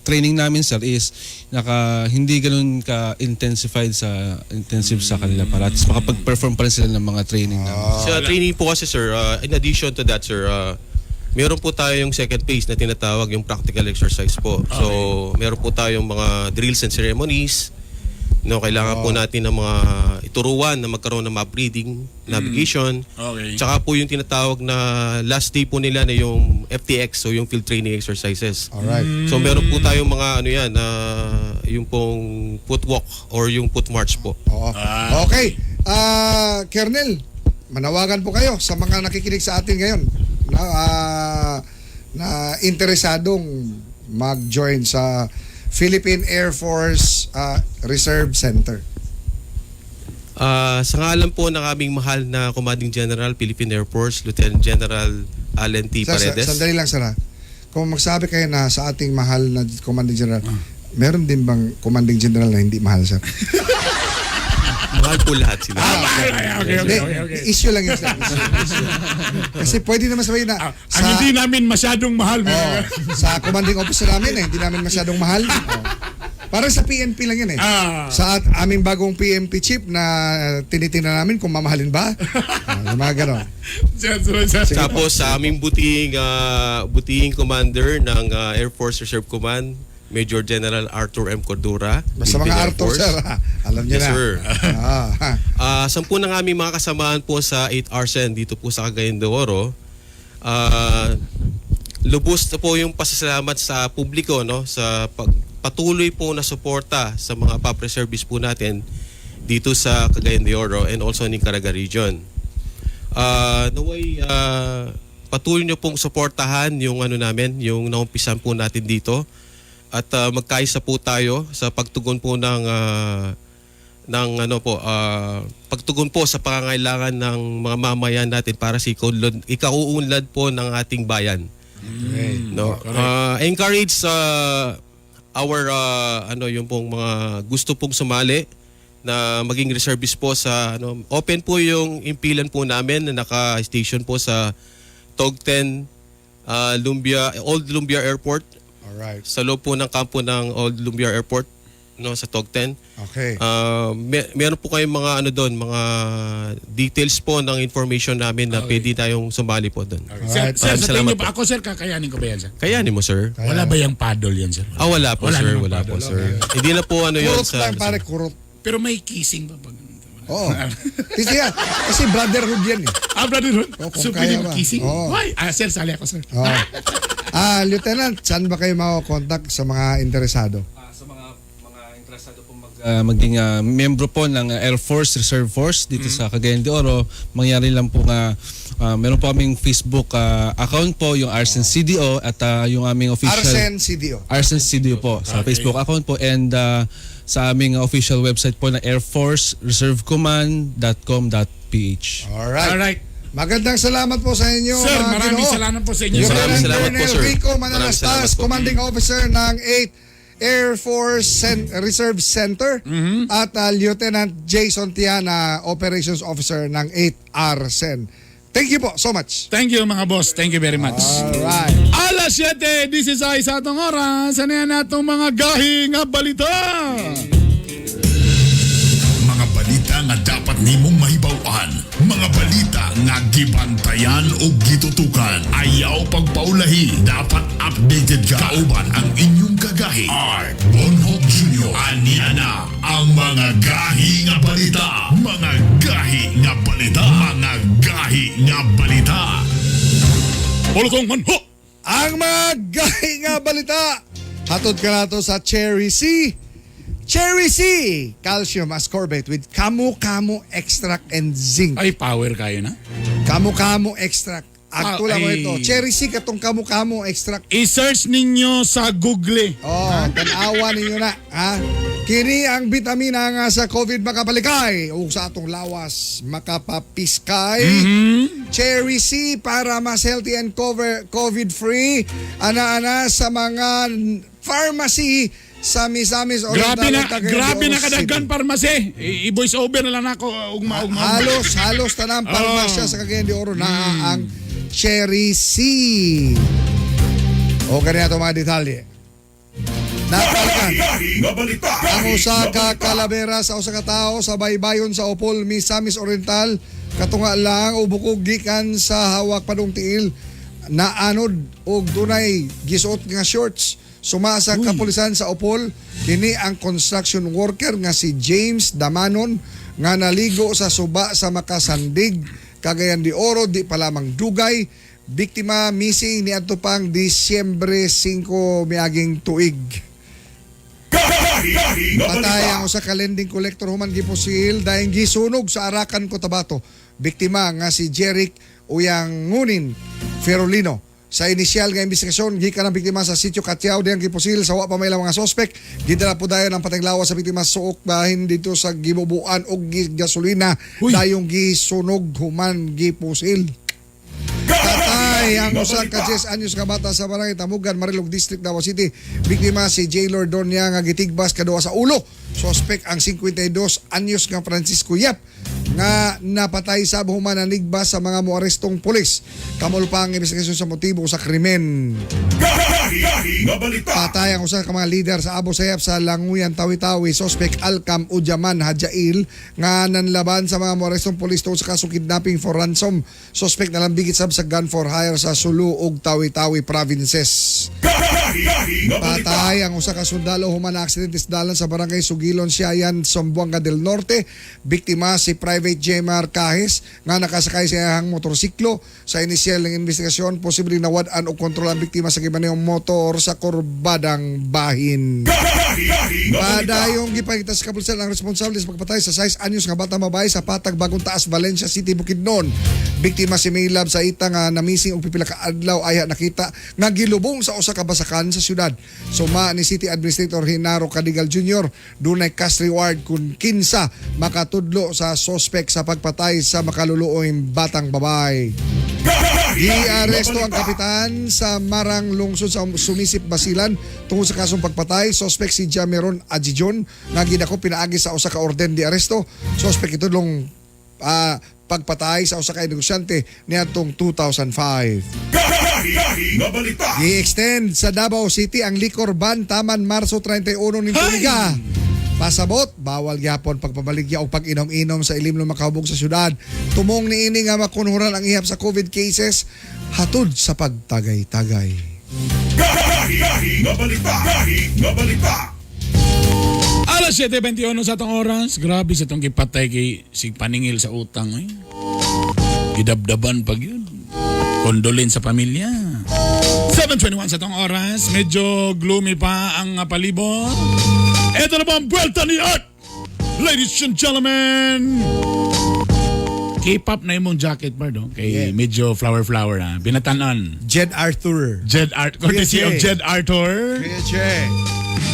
S9: training namin sir is naka hindi ganoon ka intensified sa intensive sa kanila para at least makapag-perform pa rin sila ng mga training namin.
S8: Sa training po kasi sir, in addition to that sir, meron po tayong second phase na tinatawag yung practical exercise po. So, meron po tayong mga drills and ceremonies. No, kailangan po natin ng mga ituruan na magkaroon ng map reading, navigation.
S6: Okay.
S8: Tsaka po yung tinatawag na last day po nila na yung FTX, so yung field training exercises.
S7: Alright.
S8: So meron po tayong mga ano yan na yung pong footwalk or yung foot march po.
S7: Oo. Okay. Colonel, manawagan po kayo sa mga nakikinig sa atin ngayon na interesadong mag-join sa Philippine Air Force Reserve Center.
S8: Sa ngalan po ng aming mahal na Commanding General, Philippine Air Force, Lieutenant General Allen T.
S7: Sir,
S8: Paredes.
S7: sandali lang, sir, ha. Kung magsabi kayo na sa ating mahal na Commanding General, meron din bang Commanding General na hindi mahal, sir?
S8: Mahal po lahat sila.
S6: Okay,
S7: Hindi,
S6: okay.
S7: issue lang yun, sir. Issue, issue. Kasi pwede naman sabihin na
S6: Ang hindi namin masyadong mahal.
S7: Oh, sa commanding officer namin eh, hindi namin masyadong mahal. Oh. Parang sa PNP lang yan eh. Sa aming bagong PNP chief na tinitingnan namin kung mamahalin ba. Yung mga ganon.
S6: Sir, sir, sir.
S8: Tapos sa aming butihing commander ng Air Force Reserve Command, Major General Arthur M. Cordura.
S7: Basta mga
S8: Philippine Air
S7: Arthur,
S8: Force.
S7: sir. Ha? Alam niyo
S8: Yes,
S7: na.
S8: sir.
S7: Ah.
S8: 10 ng aming mga kasamahan po sa 8 Arsen dito po sa Cagayan de Oro. Lubos na po yung pasasalamat sa publiko, no, sa patuloy po na suporta sa mga PAPRE service po natin dito sa Cagayan de Oro and also in Caraga Region. Naway patuloy nyo pong suportahan yung ano namin, yung naumpisan po natin dito at magkaisa po tayo sa pagtugon po ng ano po pagtugon po sa pangangailangan ng mga mamayan natin para sa ikauunlad po ng ating bayan. No? Encourage our ano yung pong mga gusto pong sumali na maging reservist po sa ano, open po yung impilan po namin na naka-station po sa TOG 10 Lumbia, Old Lumbia Airport. Sa loob po ng kampo ng Old Lumbia Airport, no, sa TOG 10. Meron po kayong mga ano doon, mga details po ng information namin na pwede tayong sumali po doon.
S6: Sir, sir,
S8: Maraming
S6: sa tingin
S8: salamat
S6: niyo ba?
S8: po.
S6: Ako sir, kakayanin ko ba yan, sir?
S8: Kayanin mo, sir.
S6: Wala ba yung paddle yan, sir?
S8: Ah, wala po,
S6: Wala
S8: sir.
S6: namang
S8: Wala po,
S6: paddle.
S8: sir. Hindi na po ano yun
S7: Kurot
S8: sa
S7: lang pare, kurot.
S6: Pero may kissing ba pag
S7: Oo. Kasi, yan, kasi brotherhood yan eh.
S6: Ah, brotherhood?
S7: Oo, kung
S6: So,
S7: kaya
S6: pwede
S7: ba.
S6: kissing?
S7: Oo.
S6: Why? Ah, sir, sali ako, sir.
S7: Oo. Lieutenant, saan ba kayo makakontakt sa mga interesado?
S9: Sa mga interesado pong maging membro po ng Air Force Reserve Force dito sa Cagayan de Oro, mangyari lang po nga meron po kaming Facebook account po, yung Arsen CDO at yung aming official
S7: Arsen CDO.
S9: Arsen CDO po sa Facebook account po and sa aming official website po na Air Force Reserve Command.com.ph.
S7: Alright.
S6: Alright.
S7: Magandang salamat po sa inyo,
S6: Sir,
S7: mga
S6: maraming
S7: Ginoo.
S6: salamat po sa inyo.
S7: Lieutenant
S8: Maraming salamat po,
S7: Colonel
S8: sir.
S7: Rico
S8: Maraming
S7: Manalastas,
S8: salamat po.
S7: Commanding Officer ng 8 Air Force Reserve Center at Lieutenant Jason Tiana, Operations Officer ng 8 ARSEN. Thank you po so much.
S6: Thank you, mga boss. Thank you very much.
S7: Alright.
S6: Alas 7, this is ay sa atong oras. Ano yan atong mga gahi nga balita?
S5: Mga balita nga dapat nimong mahibaw-an. Mga balita nga gibantayan o gitutukan. Ayaw pagpaulahi. Dapat updated ka. Kauban ang inyong kagahi. Art Bonhoc Jr. Ania na ang mga gahi nga balita. Mga gahi nga balita. Mga gahi nga balita.
S6: Pulutong manho!
S7: Ang mga gahi nga balita. Hatod ka nato sa Cherry C. Cherry C. Calcium ascorbate with Camu Camu extract and zinc.
S6: Ay, power kayo na.
S7: Camu Camu extract. Akto lang mo
S10: Ay.
S7: ito. Cherry C katong kamo-kamo extract.
S10: I-search ninyo sa Google.
S7: Oh, tanawa ninyo na, ha? Kini ang bitamina nga sa COVID makapalikay ug sa atong lawas makapapiskay. Cherry C para mas healthy and cover COVID free. Ana-ana sa mga pharmacy sa Misamis Oriental.
S10: Grabe na,
S7: ug Cagayan de
S10: grabe
S7: Oro
S10: na kadaghan
S7: City.
S10: pharmacy. I-voice over na lang ako ugma ugma.
S7: Halos, halos tanang parmasya sa Cagayan de Oro na ang Cherry C. O kanya ito mga detalye. Napalikan. Ang usa ka kalabera sa usa ka tawo sa baybayon sa Opol, Misamis Oriental, katunga lang o bukog gikan sa hawak padung tiil naanod og dunay gisuot nga shorts. Suma sa kapulisan sa Opol, kini ang construction worker nga si James Damanon nga naligo sa suba sa Makasandig, Cagayan de Oro, di pa lamang dugay. Biktima missing niadto pang Disyembre 5 miaging tuig. Patay ang usa ka lending collector human gipusil dahil gisunog sa Arakan, Cotabato. Biktima nga si Jeric Uyang Ngunin Ferolino. Sa inisyal nga investigasyon, gikan ang biktima sa sitio Katiaw diyang gipusil sa wa pa may mga sospek. Gidala po dayon ang patayng lawas sa biktima sa suok bahin dito sa gibubuan og gasolina dayong gisunog human gipusil. Patay ang usa ka 10 anyos ka bata sa barangay Tamugan, Marilog District, Davao City. Biktima si Jaylor Donya nga gitigbas kaduha sa ulo. Sospek ang 52 anyos nga Francisco Yap nga napatay sa human nanigbas sa mga moarestong pulis. Kamol pa ang investigasyon sa motibo sa krimen. Patay ang usa ka mga leader sa Abu Sayyaf sa Languyan, Tawi-Tawi, suspect Alcam Ujaman Hajail nga nanlaban sa mga moarestong pulis tungod sa kasong kidnapping for ransom. Suspect nalambigit sab sa gun for hire sa Sulu ug Tawi-Tawi provinces. Patay ang usa ka sundalo human na aksidente sa dalan sa barangay Sugilon, Siayan, Zamboanga del Norte. Biktima si Private Jemar Cajes nga nakasakay sa iyang motorsiklo. Sa inisyal ng investigasyon, posibleng nawad-an og kontrol ang biktima sa gimanehong motor sa kurbadang bahin. Padayong gipangita sa kapulisan ang responsable sa pagpatay sa 6 anyos nga bata babae sa Patag, Bagong Taas, Valencia City, Bukidnon. Biktima si Maylab sa ita nga namising og pipila ka adlaw ay nakita nga gilubong sa usa ka basakan sa syudad. Suma ni City Administrator Hinaro Cadigal Jr. dunay cash reward kun kinsa makatudlo sa sospek sa pagpatay sa makaluluoy batang babae. Giaresto ang kapitan sa Marang Lungsod sa Sumisip, Basilan tungod sa kasong pagpatay. Suspect si Jameron Ajijon nga gidako pinaagi sa usa ka orden de aresto. Suspect itudlong pagpatay sa usa ka negosyante niadtong 2005. Gi-extend sa Davao City ang liquor ban taman Marso 31 ning tuiga. Pasabot, bawal gyapon pagpabaligya o pag-inom-inom sa ilimlo makahubog sa syudad. Tumong niini nga makunhuran ang ihap sa COVID cases hatud sa pagtagay-tagay.
S10: Alas 7:21 sa atong oras. Grabe sa itong gipatay kay si paningil sa utang. Eh. Gidabdaban pag yun. Kondolin sa pamilya. 7:21 sa atong oras. Medyo gloomy pa ang palibot. Ito na po ang Buelta ni Art! Ladies and gentlemen! Keep up na imong jacket, Bardo. Kay medyo flower-flower ha. Binatanan.
S7: Jed Arthur.
S10: Jed Art, courtesy of Jed Arthur.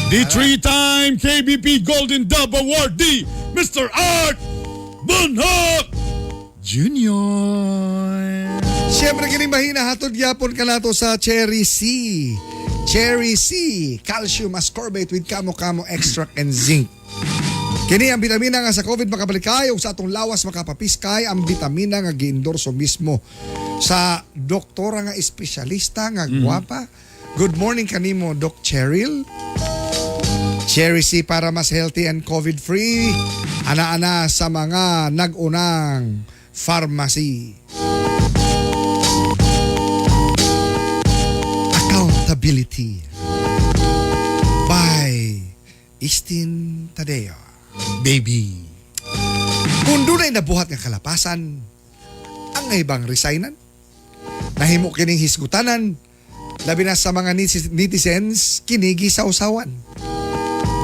S10: The three-time KBP Golden Dove Awardee, Mr. Art Bunhok Jr.
S7: Siyempre kining mahina hatod gyapon kanato sa Cherry C. Cherry C, calcium ascorbate with kamo-kamo extract and zinc. Kini ang bitamina nga sa COVID makabalikay ug sa atong lawas makapapiskay ang bitamina nga giendorso mismo sa doktora nga espesyalista nga gwapa. Good morning kanimo Doc Cheryl. Cherry C para mas healthy and COVID-free. Ana-ana sa mga nag-unang pharmacy. Accountability by Istin Tadeo.
S10: Baby.
S7: Kung dunay nabuhat nga kalapasan, ang ibang resignan, nahimo kining hisgutanan, labi na sa mga netizens, kini gisawsawan.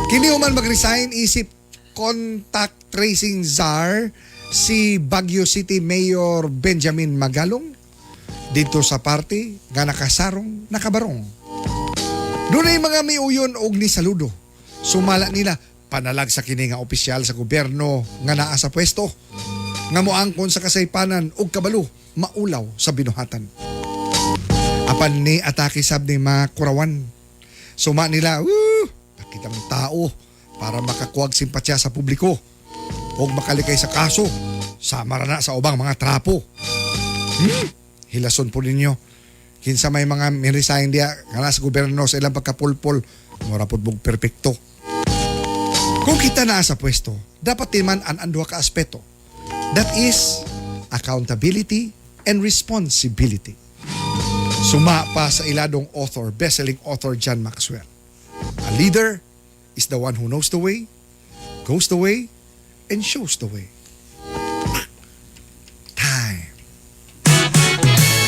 S7: Kini human mag-resign isip contact tracing czar si Baguio City Mayor Benjamin Magalong. Dito sa party nga nakasarong nakabarong. Dunay mga miuyon og ni saludo. Sumala nila panalag sa kini nga opisyal sa gobyerno nga naa sa pwesto nga moangkon sa kasaypanan og kabalo maulaw sa binuhatan. Apan ni atake sab ni mga kurawan. Suma nila, woo, nakitang tao para makakuwag simpatya sa publiko og makalikay sa kaso sama ra na sa ubang mga trapo. Hilason po ninyo. Kinsa may mga miresign diya kana sa gobyerno sa ilang pagkapulpol, mura pud mog perpekto. Kung kita naa sa pwesto, dapat timan ang duha ka aspeto. That is accountability and responsibility. Suma pa sa iladong author, best-selling author John Maxwell. A leader is the one who knows the way, goes the way, and shows the way. Time.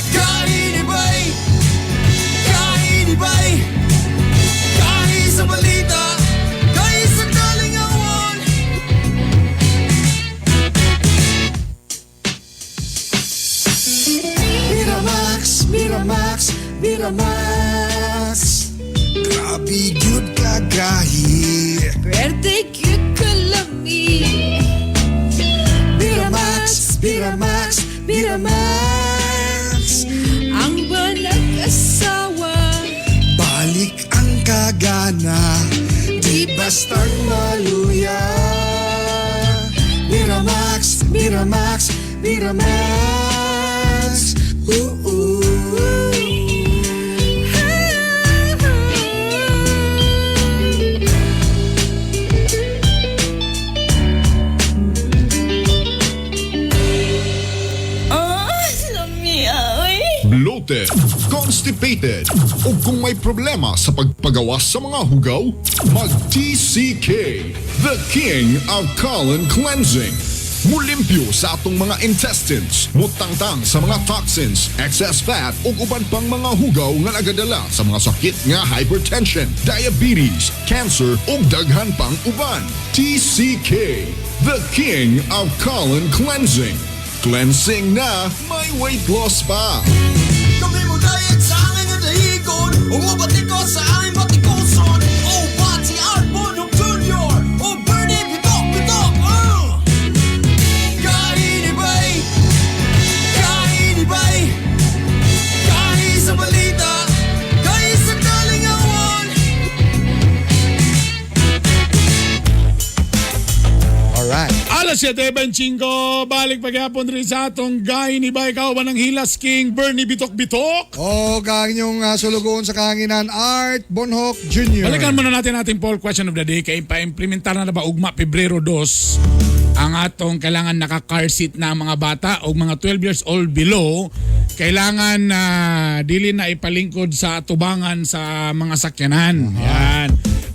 S1: Kainibay! Kainibay! Kahi sa balita! Kahi sa kalingawan! Miramax, Miramax, Miramax. Grabe gyud kagahi.
S4: Pwerte gyud kalami.
S1: Miramax, Miramax, Miramax.
S4: Ang nag-asawa.
S1: Balik ang kagana, di bastang maluya. Miramax, Miramax, Miramax. Ooh, ooh.
S4: Oh, lamia, oy.
S6: Bloated, constipated, o kung may problema sa pagpagawas sa mga hugaw, mag-TCK, the king of colon cleansing. Mulimpyo sa atong mga intestines, mutangtang sa mga toxins, excess fat ug uban pang mga hugaw nga nagadala sa mga sakit nga hypertension, diabetes, cancer ug daghan pang uban. TCK, the king of colon cleansing. Cleansing na, may weight loss pa.
S1: Kami mo diet sa amin nga dahigon. Umabati ko sa aming batikuson. Oh, Pati Art Bonok Jr. Oh, Bernie Bitok Bitok. Kainibay! Kainibay! Kahi sa balita! Kahi sa kalingawan!
S7: Alright.
S10: Alas 7:25, balik pagyapon rin sa atong Gahi ni Bay kauban ng Hilas King Bernie Bitok Bitok.
S7: O kang inyong sulugoon sa kahanginan, Art Bonhoc Jr.
S10: Balikan muna natin ating poll question of the day kay pa-implementar na ba ugma Pebrero 2 ang atong kailangan naka-car seat na ang mga bata o mga 12 years old below, kailangan na dili na ipalingkod sa atubangan sa mga sakyanan. Yan.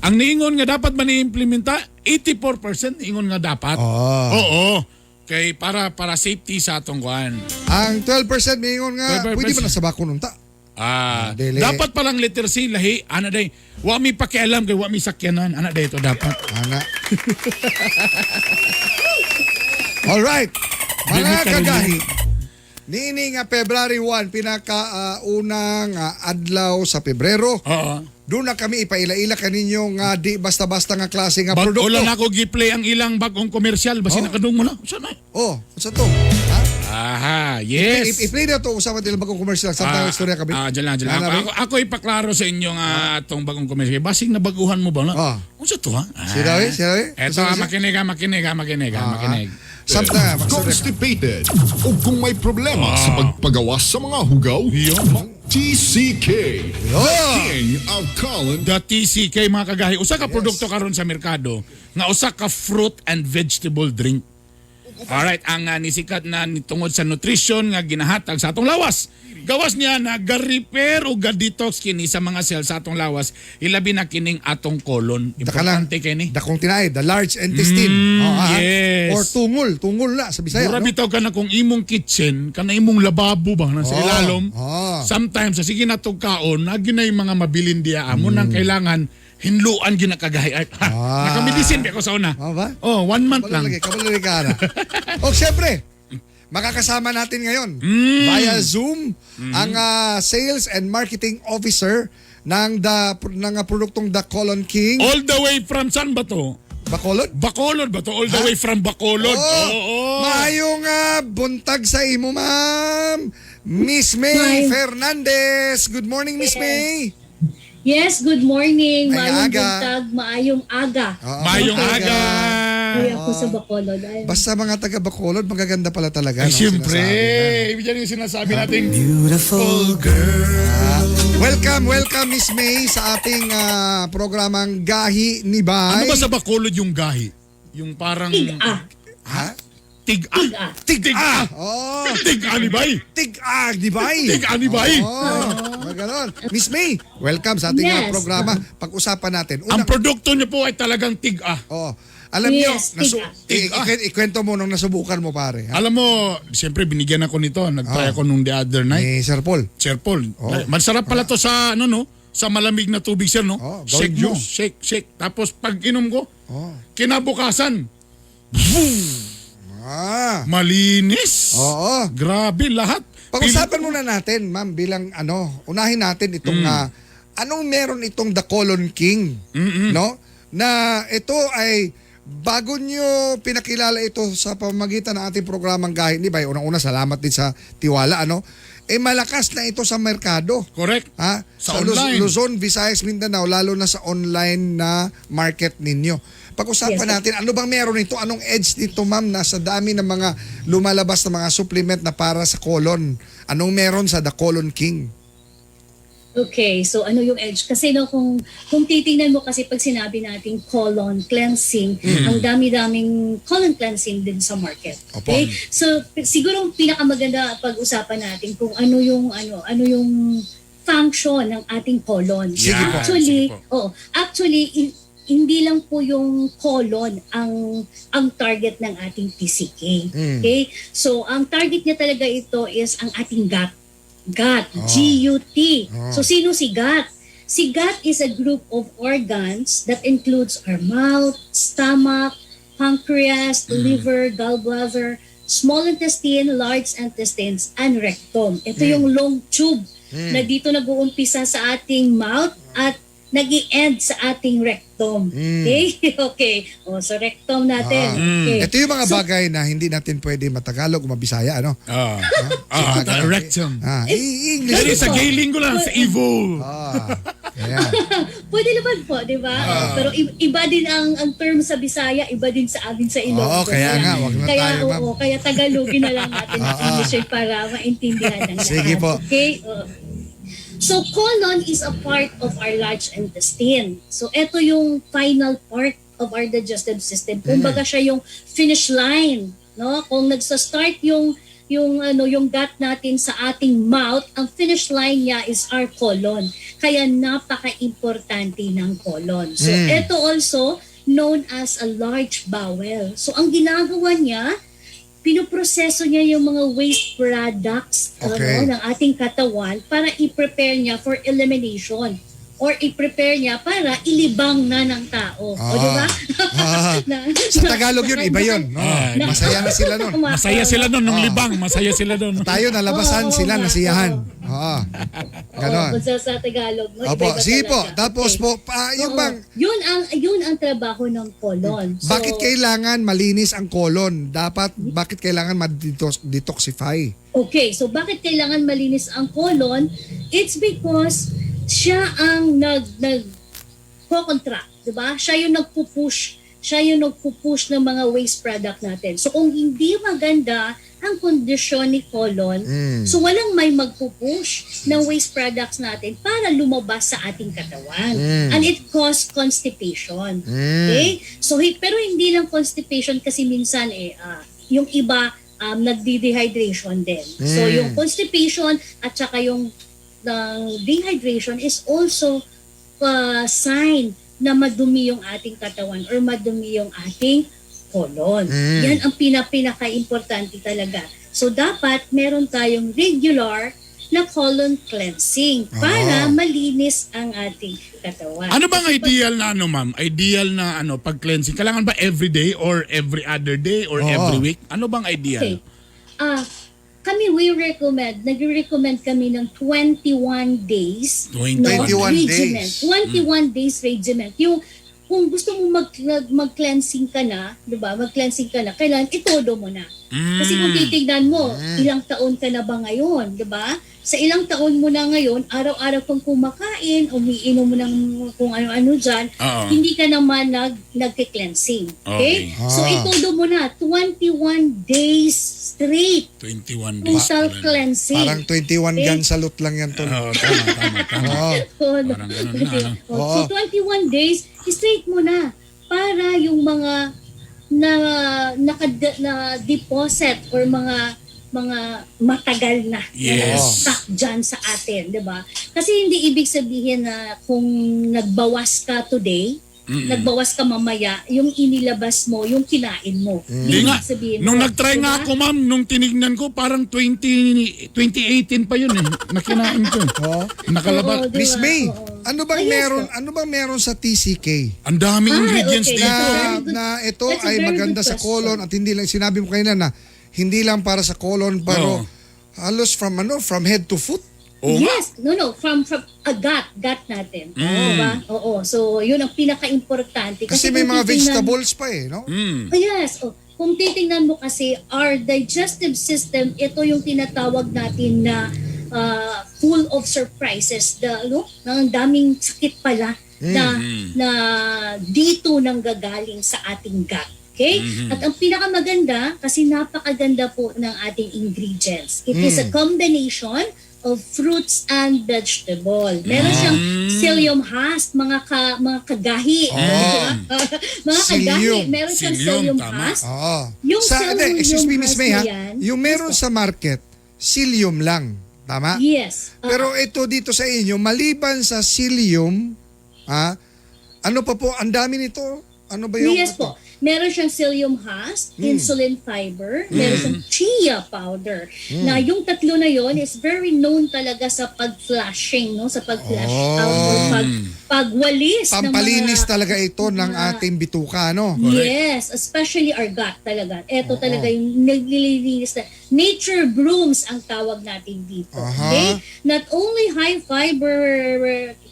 S10: Ang niingon nga dapat man i-implementa, 84% niingon nga dapat. Oo. Kay para para safety sa atong kuan.
S7: Ang 12% miingon nga,
S10: 12%.
S7: pwede ba na sa bakon unta?
S10: Ah,
S7: Dili.
S10: dapat palang letter C lahi ana day. Wa mi pakialam kay wa mi sakyanan, ana day ito dapat.
S7: Ana. Alright. Mga
S10: Dili ka
S7: kagahi. Niini nga February 1, pinaka-unang adlaw sa Pebrero.
S10: Oo.
S7: Doon na kami ipaila-ila kaninyo nga di basta-basta nga klase nga
S10: Bag
S7: produkto.
S10: wala na ako gi-play ang ilang bagong komersyal basi nakadung mo na. Saan na?
S7: Oh, sa to? Ha?
S10: Aha, yes.
S7: I-play na to usapan nila bagong commercial. Sa tayong istorya kami.
S10: Ah, dyan lang, dyan lang.
S7: Ano,
S10: Ako ipaklaro sa inyo nga atong bagong komersyal. Basing nabaguhan mo ba na?
S7: Ah.
S10: Unsa to ha? Ah.
S7: Sira, eh? Sira, eh?
S10: Eto,
S7: Unsa
S10: ah,
S7: siya?
S10: makinig ha, makinig ha, makinig ha, makinig.
S7: Samta, magsorry ka.
S6: Constipated o kung may problema sa pagpagawas sa mga hugaw, TCK, the king of colon
S10: The TCK, mga kagahi, usa ka produkto karon sa merkado nga usa ka fruit and vegetable drink. Alright, ang nisikat na tungod sa nutrition nga ginahatag sa atong lawas. Gawas niya na ga-repair o ga-detox kini sa mga cells sa atong lawas, ilabi na kining atong colon.
S7: Kanang
S10: Importante kini.
S7: Dakong tinay, the large intestine. Oh,
S10: Yes.
S7: Or tungol, tungol na sa Bisaya.
S10: Mura
S7: No?
S10: bitaw ka na kung imong kitchen, kana imong lababo ba na sa
S7: Oh,
S10: ilalom.
S7: oh.
S10: Sometimes sa sige na kaon, nagi na yung mga mabilin diya amo nang kailangan hinluan ginakagahi. Ay, ha, Nakamedisin ba ako sa una?
S7: Ah, ba?
S10: Oh, 1 month
S7: Kabalo
S10: lang.
S7: lagi, kabalo lagi ka na. O siyempre, Makakasama natin ngayon via Zoom ang Sales and Marketing Officer ng produktong The Colon King.
S10: All the way from saan ba to?
S7: Bacolod?
S10: Bacolod ba to? All the way from Bacolod.
S7: Oh,
S10: Oo.
S7: Maayong buntag sa imo, ma'am. Miss May Fernandez. Good morning, Miss May.
S11: Yes, good morning.
S7: Maayong
S11: Maayong
S7: aga.
S11: buntag, maayong aga.
S7: Oo,
S10: Maayong aga.
S11: Uy, ako sa Bacolod. Ay,
S7: Basta mga taga Bacolod, magaganda pala talaga.
S10: Ay,
S7: no?
S10: siyempre.
S7: Sinasabi na.
S10: Yan yung sinasabi natin.
S3: Beautiful girl.
S7: Welcome, welcome Miss May sa ating programang Gahi ni Bay.
S10: Ano ba sa Bacolod yung gahi? Yung parang...
S11: Tig-a.
S7: Ha?
S10: Tig-a.
S11: Tig-a.
S10: Tig-a.
S7: Oh,
S10: Tig-a ni Bay.
S7: tig-a, di ba?
S10: Tig-a ni Bay.
S7: Oh, ganon. Miss May, welcome sa ating programa. Pag-usapan natin.
S10: Ang produkto niyo po ay talagang tig-a.
S7: Oh, alam niyo,
S11: Yes, tig-a.
S10: Tig-a.
S7: ikwento mo nung nasubukan mo, pare. Ha?
S10: Alam mo, siyempre binigyan ako nito. Nag-try ako nung the other night.
S7: Ni Sir Paul.
S10: Sir Paul,
S7: Oh.
S10: masarap pala to sa ano no, sa malamig na tubig sir no.
S7: Oh, gawin
S10: Shake mo,
S7: juice.
S10: shake, shake. Tapos pag inom ko,
S7: Oh.
S10: kinabukasan, malinis.
S7: Oo.
S10: Grabe lahat.
S7: Pag-usapan muna natin, ma'am, bilang ano, unahin natin itong anong meron itong The Colon King, no? Na ito ay bago nyo pinakilala ito sa pamamagitan ng ating programang Gahi ni Bay. Unang-una, salamat din sa tiwala, ano? Eh malakas na ito sa merkado.
S10: Correct.
S7: Ha?
S10: Sa
S7: Sa
S10: online.
S7: Luzon, Visayas, Mindanao, lalo na sa online na market ninyo. Pag-usapan natin, ano bang meron nito? Anong edge nito, ma'am, na sa dami ng mga lumalabas na mga supplement na para sa colon? Anong meron sa The Colon King?
S11: Okay, so ano yung edge? Kasi no, kung titingnan mo kasi pag sinabi nating colon cleansing, ang dami-daming colon cleansing din sa market.
S7: Opo.
S11: Okay? So siguro ang pinakamaganda pag-usapan natin kung ano yung ano yung function ng ating colon.
S7: Sige po.
S11: Actually,
S10: Sige po.
S11: oh, actually hindi lang po yung colon ang target ng ating TCK. Okay? So ang target niya talaga ito is ang ating gut. Gut, G-U-T. So sino si gut? Si gut is a group of organs that includes our mouth, stomach, pancreas, liver, gallbladder, small intestine, large intestines, and rectum. Ito yung long tube na dito nag-uumpisa sa ating mouth at nag end sa ating rectum. Okay? Okay. O, so rectum natin. Okay.
S7: Ito yung mga
S11: So,
S7: bagay na hindi natin pwede matagalog o mabisaya, ano?
S10: Rectum.
S7: English.
S10: Pero sa gay lingo lang, sa evil.
S7: Ayan.
S11: Pwede naman po, di ba? Pero iba din ang term sa Bisaya, iba din sa amin sa Ilonggo.
S7: Oo, kaya nga, wag na
S11: kaya,
S7: tayo, ma'am.
S11: Oo, kaya Tagalogin na lang natin ang English eh, para maintindihan ng lahat.
S7: Sige po.
S11: Okay? Oo. So, colon is a part of our large intestine. So, ito yung final part of our digestive system. Kumbaga siya yung finish line, no? Kung nagsa-start yung ano yung gut natin sa ating mouth, ang finish line niya is our colon. Kaya napaka-importante ng colon. So ito also known as a large bowel. So ang ginagawa niya, pinoproseso niya yung mga waste products ano, ng ating katawan para i-prepare niya for elimination or i-prepare niya para ilibang na ng tao. O, di ba?
S7: Sa Tagalog yun, iba yun. No? Masaya na sila nun.
S10: Masaya sila nun, nung libang. Masaya sila nun.
S7: Tayo nalabasan,
S11: Oo,
S7: sila
S11: nga,
S7: nasiyahan.
S11: oo.
S7: Oo.
S11: Oo,
S7: Ganon.
S11: kung sa Tagalog. No?
S7: Opo,
S11: Iba-iba
S7: sige po.
S11: talaga.
S7: Tapos
S11: Okay.
S7: po, yung
S11: Oo.
S7: bang,
S11: Yun ang trabaho ng colon. So,
S7: bakit kailangan malinis ang colon? Dapat, bakit kailangan ma-detoxify?
S11: Okay, so bakit kailangan malinis ang colon? It's because siya ang nag nag contract, 'di ba? Siya yung nagpu-push, siya yung nagpu-push ng mga waste product natin. So kung hindi maganda ang kondisyon ni colon, so walang may magpu-push ng waste products natin para lumabas sa ating katawan. And it cause constipation. Okay? So pero hindi lang constipation kasi minsan eh yung iba nagdi-dehydration din. So yung constipation at saka yung ng dehydration is also sign na madumi yung ating katawan or madumi yung ating colon. Yan ang pinaka-importante talaga. So dapat meron tayong regular na colon cleansing para malinis ang ating katawan.
S10: Ano bang ideal na ano, ma'am? Ideal na ano, pag cleansing? Kailangan ba every day or every other day or
S7: Oo.
S10: every week? Ano bang ideal?
S11: Okay. Kami, we recommend, nagre-recommend kami ng 21 days.
S10: 21
S7: 21
S11: regimen.
S7: days.
S11: 21 days regimen. Yung kung gusto mo mag-cleansing ka na, 'di ba? Mag-cleansing ka na, kailangan itodo mo na. Kasi kung titignan mo, ilang taon ka na ba ngayon, 'di ba? Sa ilang taon mo na ngayon, araw-araw kang kumakain, umiinom mo ng kung ano-ano diyan, hindi ka naman nagke-cleansing. Okay?
S10: Okay.
S11: So itodo mo na 21 days straight
S10: 21 days.
S11: total
S10: pala.
S11: cleansing.
S7: Parang 21
S11: Okay?
S7: gun salute lang yan, tol.
S10: Oo, tama, tama, tama.
S7: Oo.
S11: Oh, no.
S10: Parang ganun na, ano?
S11: Oh, so 21 days, straight mo na para yung mga na naka na deposit or mga matagal na na stuck dyan sa atin, 'di ba? Kasi hindi ibig sabihin na kung nagbawas ka today, nagbawas ka mamaya, yung inilabas mo, yung kinain mo.
S10: Hindi
S11: Hindi
S10: nga.
S11: ibig sabihin
S10: Nung
S11: mo,
S10: nag-try nga
S11: 'di ba?
S10: ako, ma'am, nung tinignan ko, parang 2018 pa yun eh. Na kinain ko.
S7: Oo.
S10: Nakalabas.
S11: Oo, di
S7: Miss
S11: ba?
S7: May,
S11: Oo.
S7: ano bang
S11: Ah, yes
S7: meron
S11: po.
S7: ano bang meron sa TCK?
S10: Ang daming
S11: Ah,
S10: ingredients
S11: okay.
S10: dito.
S7: Na,
S11: Very good.
S7: na ito
S11: That's a
S7: ay
S11: very
S7: maganda
S11: good
S7: sa
S11: question.
S7: colon at hindi lang sinabi mo kanina na hindi lang para sa colon pero
S10: Oo.
S7: halos from ano from head to foot.
S10: Oo nga.
S11: Yes, no, from a gut natin. Oo ba? Oo. So, yun ang pinaka-importante.
S7: Kasi may
S11: kung
S7: mga
S11: titingnan-
S7: vegetables pa eh, no?
S11: Oh, yes. Oh, kung titingnan mo kasi, our digestive system, ito yung tinatawag natin na full of surprises. The, no? Ang daming sakit pala na, na dito nanggagaling sa ating gut. Okay? At ang pinakamaganda, kasi napakaganda po ng ating ingredients. It is a combination of fruits and vegetable. Meron siyang psyllium husk, mga kagahi. Mga kagahi,
S7: Psyllium.
S11: meron siyang
S10: Psyllium,
S11: psyllium
S10: tama.
S11: husk.
S7: Oo.
S11: Yung
S7: sa,
S11: psyllium
S7: hindi, excuse me, Miss
S11: husk
S7: May ha.
S11: na yan,
S7: Yung meron sa market, psyllium lang. Tama?
S11: Yes.
S7: Pero ito dito sa inyo, maliban sa psyllium, ha, ano pa po, ang dami nito. Ano ba yung...
S11: Yes po. Meron siyang psyllium husk, insulin fiber, meron siyang chia powder. Na yung tatlo na yon is very known talaga sa pag-flushing, no? Sa pag-flush out or pagwalis ng mga
S7: Pampalinis talaga ito ng ating bituka, no?
S11: Yes, especially our gut talaga. Ito talaga yung naglilinis na. Nature brooms ang tawag natin dito.
S7: Aha.
S11: Okay? Not only high fiber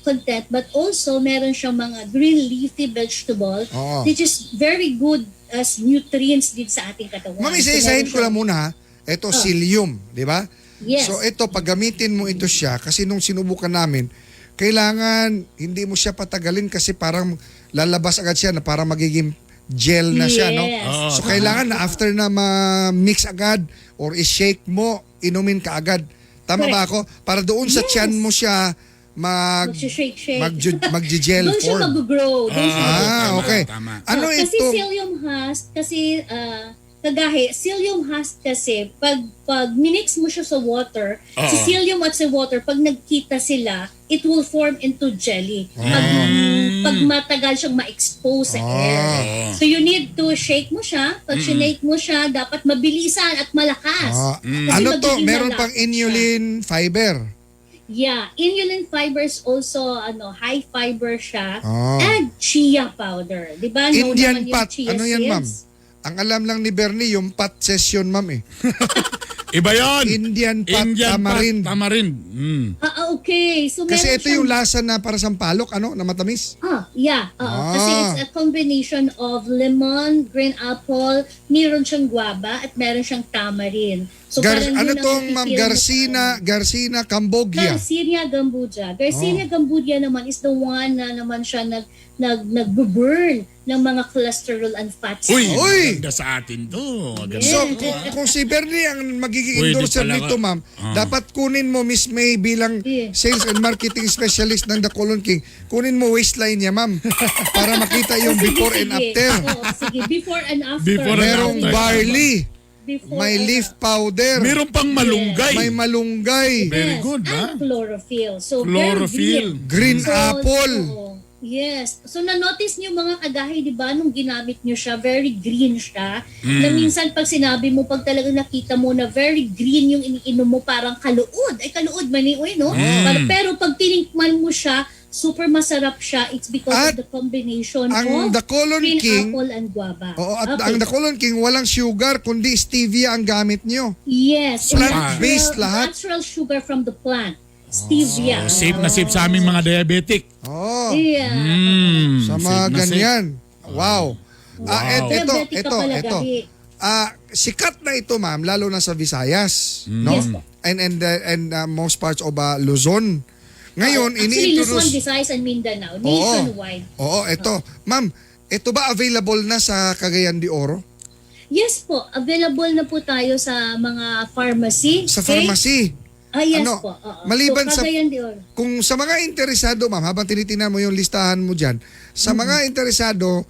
S11: content but also meron siyang mga green leafy vegetable which is very good as nutrients din sa ating katawan.
S7: Ma'am,
S11: So,
S7: isa-isahin
S11: meron
S7: ko lang
S11: siyang-
S7: muna ha. Ito, psyllium, di ba?
S11: Yes.
S7: So ito, pag gamitin mo ito siya, kasi nung sinubukan namin, kailangan hindi mo siya patagalin kasi parang lalabas agad siya na parang magiging gel na siya, no?
S11: Yes.
S10: Oo,
S7: So kailangan na after na ma-mix agad or i-shake mo, inumin ka agad. Tama ba
S11: Correct.
S7: ako? Para doon sa
S11: Yes.
S7: tiyan mo siya mag
S11: Mag-shake-shake.
S7: mag-gel
S11: Doon siya
S7: form.
S11: mag-grow. Doon siya
S7: Ah,
S10: Tama,
S7: okay.
S10: tama.
S7: Ano
S11: kasi
S7: ito?
S11: psyllium husk, kasi kagahi, psyllium husk kasi, pag minix mo siya sa water, si psyllium at sa water, pag nagkita sila, it will form into jelly. Pag matagal siyang ma-expose sa air. So you need to shake mo siya. Pag shinake mo siya, dapat mabilisan at malakas. Kasi
S7: Ano to?
S11: magiging
S7: Meron
S11: malapot
S7: pang
S11: siya.
S7: inulin fiber.
S11: Yeah, inulin fibers also ano, high fiber siya and chia powder. 'Di ba? Known
S7: Indian
S11: naman yung
S7: pot.
S11: chia
S7: Ano yan, ma'am?
S11: seeds.
S7: Ang alam lang ni Bernie, yung pot session, ma'am eh.
S10: Iba yun.
S7: Indian pot
S10: Indian
S7: tamarind.
S10: pot tamarind. Mm.
S11: Ah, okay. So
S7: Kasi
S11: meron
S7: ito yung lasa na para sa palok, ano, na matamis.
S11: Yeah. Oo. Kasi it's a combination of lemon, green apple, meron siyang guava at meron siyang tamarind. So parang
S7: Ano
S11: yun ang
S7: tong ma'am
S11: mafe-feel mo
S7: Garcina, Garcina Cambogia.
S11: Garcinia Gambudia. Garcinia Gambudia naman is the one na naman siya nag-burn ng mga cholesterol and fats.
S10: Uy,
S7: Uy!
S10: maganda sa atin to. Maganda.
S7: So, kung si Bernie ang magiging
S10: Pwede
S7: endorser
S10: pala
S7: nito,
S10: nga.
S7: ma'am, dapat kunin mo Miss May bilang sales and marketing specialist ng The Colon King. Kunin mo waistline niya, ma'am, para makita yung
S11: Oh, sige,
S7: before and
S11: sige.
S7: after.
S11: Oo, sige, before and after.
S10: Before and
S7: Merong
S10: after.
S7: barley,
S11: Before
S7: may
S11: and
S7: leaf powder,
S10: Meron pang malunggay.
S7: may malunggay,
S10: Very
S11: Yes,
S10: good,
S11: and
S10: ha?
S11: chlorophyll. So, very
S10: Chlorophyll.
S7: green
S11: So,
S7: apple.
S11: oo. Yes. So, na-notice niyo mga kagahi, di ba, nung ginamit niyo siya, very green siya. Na minsan pag sinabi mo, pag talagang nakita mo na very green yung iniinom mo, parang kaluod. Ay, kaluod man eh, uy, no? Pero pag tinikman mo siya, Super masarap siya. It's because
S7: At
S11: of the combination
S7: ang
S11: of
S7: The Colon
S11: green
S7: King-
S11: apple and guava.
S7: Oo, at
S11: Okay.
S7: ang The Colon King, walang sugar, kundi stevia ang gamit nyo.
S11: Yes.
S7: Plant-based lahat.
S11: Natural sugar from the plant. Stevia.
S10: Oh, safe na safe sa aming mga diabetic.
S7: Oo.
S11: Yeah.
S7: Sa mga
S10: Safe na safe.
S7: ganyan. Wow. Ah, ito,
S11: Diabetic ka
S7: ito,
S11: pala,
S7: ito.
S11: Gabi.
S7: Ah, sikat na ito, ma'am, lalo na sa Visayas, no?
S11: Yes po.
S7: And most parts of Luzon. Ngayon,
S11: Actually, Luzon,
S7: ini-introduce.
S11: Visayas, and Mindanao. Nationwide.
S7: Oo, ito. Ma'am, ito ba available na sa Cagayan de Oro?
S11: Yes po, available na po tayo sa mga pharmacy.
S7: Sa
S11: Okay?
S7: pharmacy?
S11: Ah, yes
S7: Ano,
S11: po. Oo.
S7: maliban
S11: so, Cagayan de Oro.
S7: Kung sa mga interesado, ma'am, habang tinitingnan mo yung listahan mo dyan, sa mga interesado,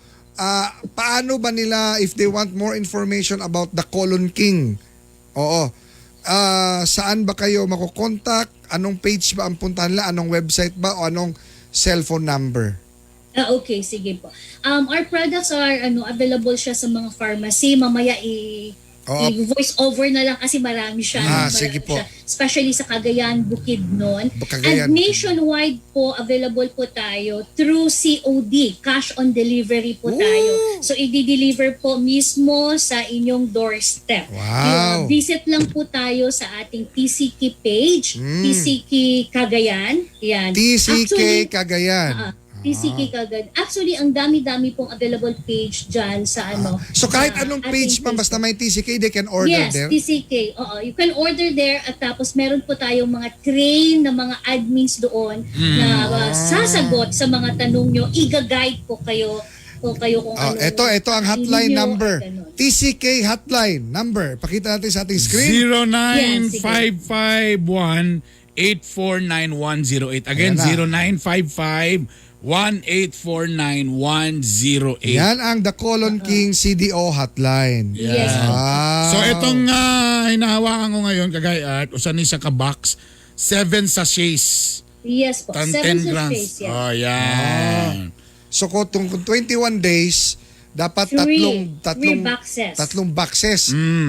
S7: paano ba nila, if they want more information about the Colon King? Oo. Saan ba kayo makokontak? Anong page ba ang puntahan nila? Anong website ba? O anong cellphone number?
S11: Ah, okay, sige po. Our products are available siya sa mga pharmacy. Mamaya i-voice over na lang kasi marami siya.
S7: Ah,
S11: Marami
S7: sige po.
S11: siya. Especially sa Cagayan, Bukidnon.
S7: Cagayan.
S11: And nationwide po, available po tayo through COD, cash on delivery po tayo. So, i-deliver po mismo sa inyong doorstep.
S7: Wow.
S11: Yung visit lang po tayo sa ating TCK page, TCK Cagayan. Yan.
S7: TCK
S11: Actually,
S7: Cagayan.
S11: TCK Cagayan. Actually, ang dami-dami pong available page dyan sa ano.
S7: So kahit
S11: sa
S7: anong
S11: ating
S7: page, ma'am, basta may TCK, they can order
S11: yes,
S7: there?
S11: TCK. Oo, you can order there at tapos meron po tayong mga trained na mga admins doon na sasagot sa mga tanong nyo. Iga-guide po kayo kung
S7: Oh,
S11: ano.
S7: ito ang hotline
S11: ninyo,
S7: number.
S11: ganun.
S7: TCK hotline number. Pakita natin sa ating screen.
S10: 09551-849108. Again,
S7: Ayan
S10: 0955-1849108.
S7: Yan ang The Colon King CDO hotline.
S11: Yes.
S7: Wow.
S10: So itong hinahawakan ko ngayon, kagaya at usan ni siya ka box, 7 sachets.
S11: Yes po.
S10: Tan
S11: 7
S10: 10 grams.
S11: sachets. Yeah.
S10: Oh, yan.
S7: So kung 21 days, dapat
S11: Three.
S7: tatlong
S11: Three boxes.
S7: tatlong boxes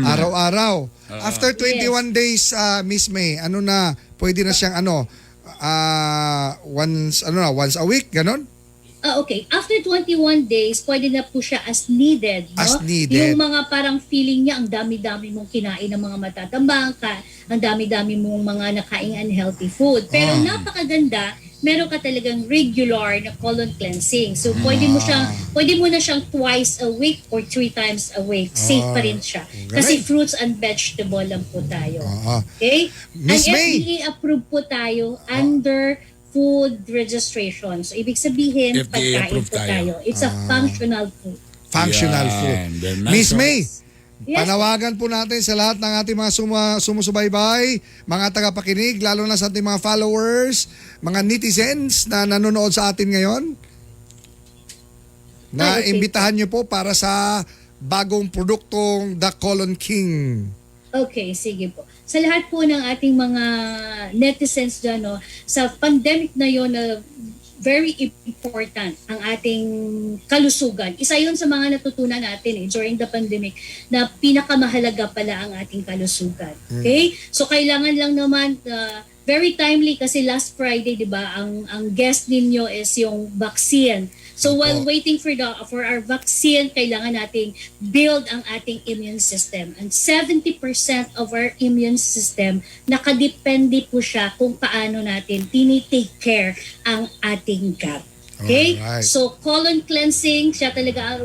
S7: araw-araw. After 21 days, Miss May, ano na, pwede na siyang once once a week, ganon?
S11: Ah, okay. After 21 days, pwede na po siya as needed. No?
S7: As needed.
S11: Yung mga parang feeling niya, ang dami-dami mong kinain ng mga matatambang, ang dami-dami mong mga nakaing unhealthy food. Pero napakaganda, meron ka talagang regular na colon cleansing. So pwede mo na siyang twice a week or three times a week. Safe pa rin siya. Kasi fruits and vegetable lang po tayo. Okay?
S7: Miss
S11: Ang
S7: May.
S11: FDA approved po tayo under food registration. So, ibig sabihin,
S10: FDA
S11: pagkain
S10: approved
S11: po
S10: tayo.
S11: tayo. It's a functional food.
S7: Functional
S10: Yan.
S7: food.
S10: Very nice.
S7: Miss May,
S11: Yes.
S7: panawagan po natin sa lahat ng ating mga sumusubaybay, mga tagapakinig, lalo na sa ating mga followers, mga netizens na nanonood sa atin ngayon, na
S11: Ay, okay.
S7: imbitahan nyo po para sa bagong produktong The Colon King.
S11: Okay, sige po. Sa lahat po ng ating mga netizens dyan, no, sa pandemic na yon na very important ang ating kalusugan. Isa yun sa mga natutunan natin during the pandemic na pinakamahalaga pala ang ating kalusugan. Okay? So kailangan lang naman very timely kasi last Friday, 'di ba, ang guest ninyo is yung vaccine. So while waiting for our vaccine, kailangan nating build ang ating immune system. And 70% of our immune system nakadepende po siya kung paano natin tini-take care ang ating gut. Okay?
S7: Alright.
S11: So colon cleansing, siya talaga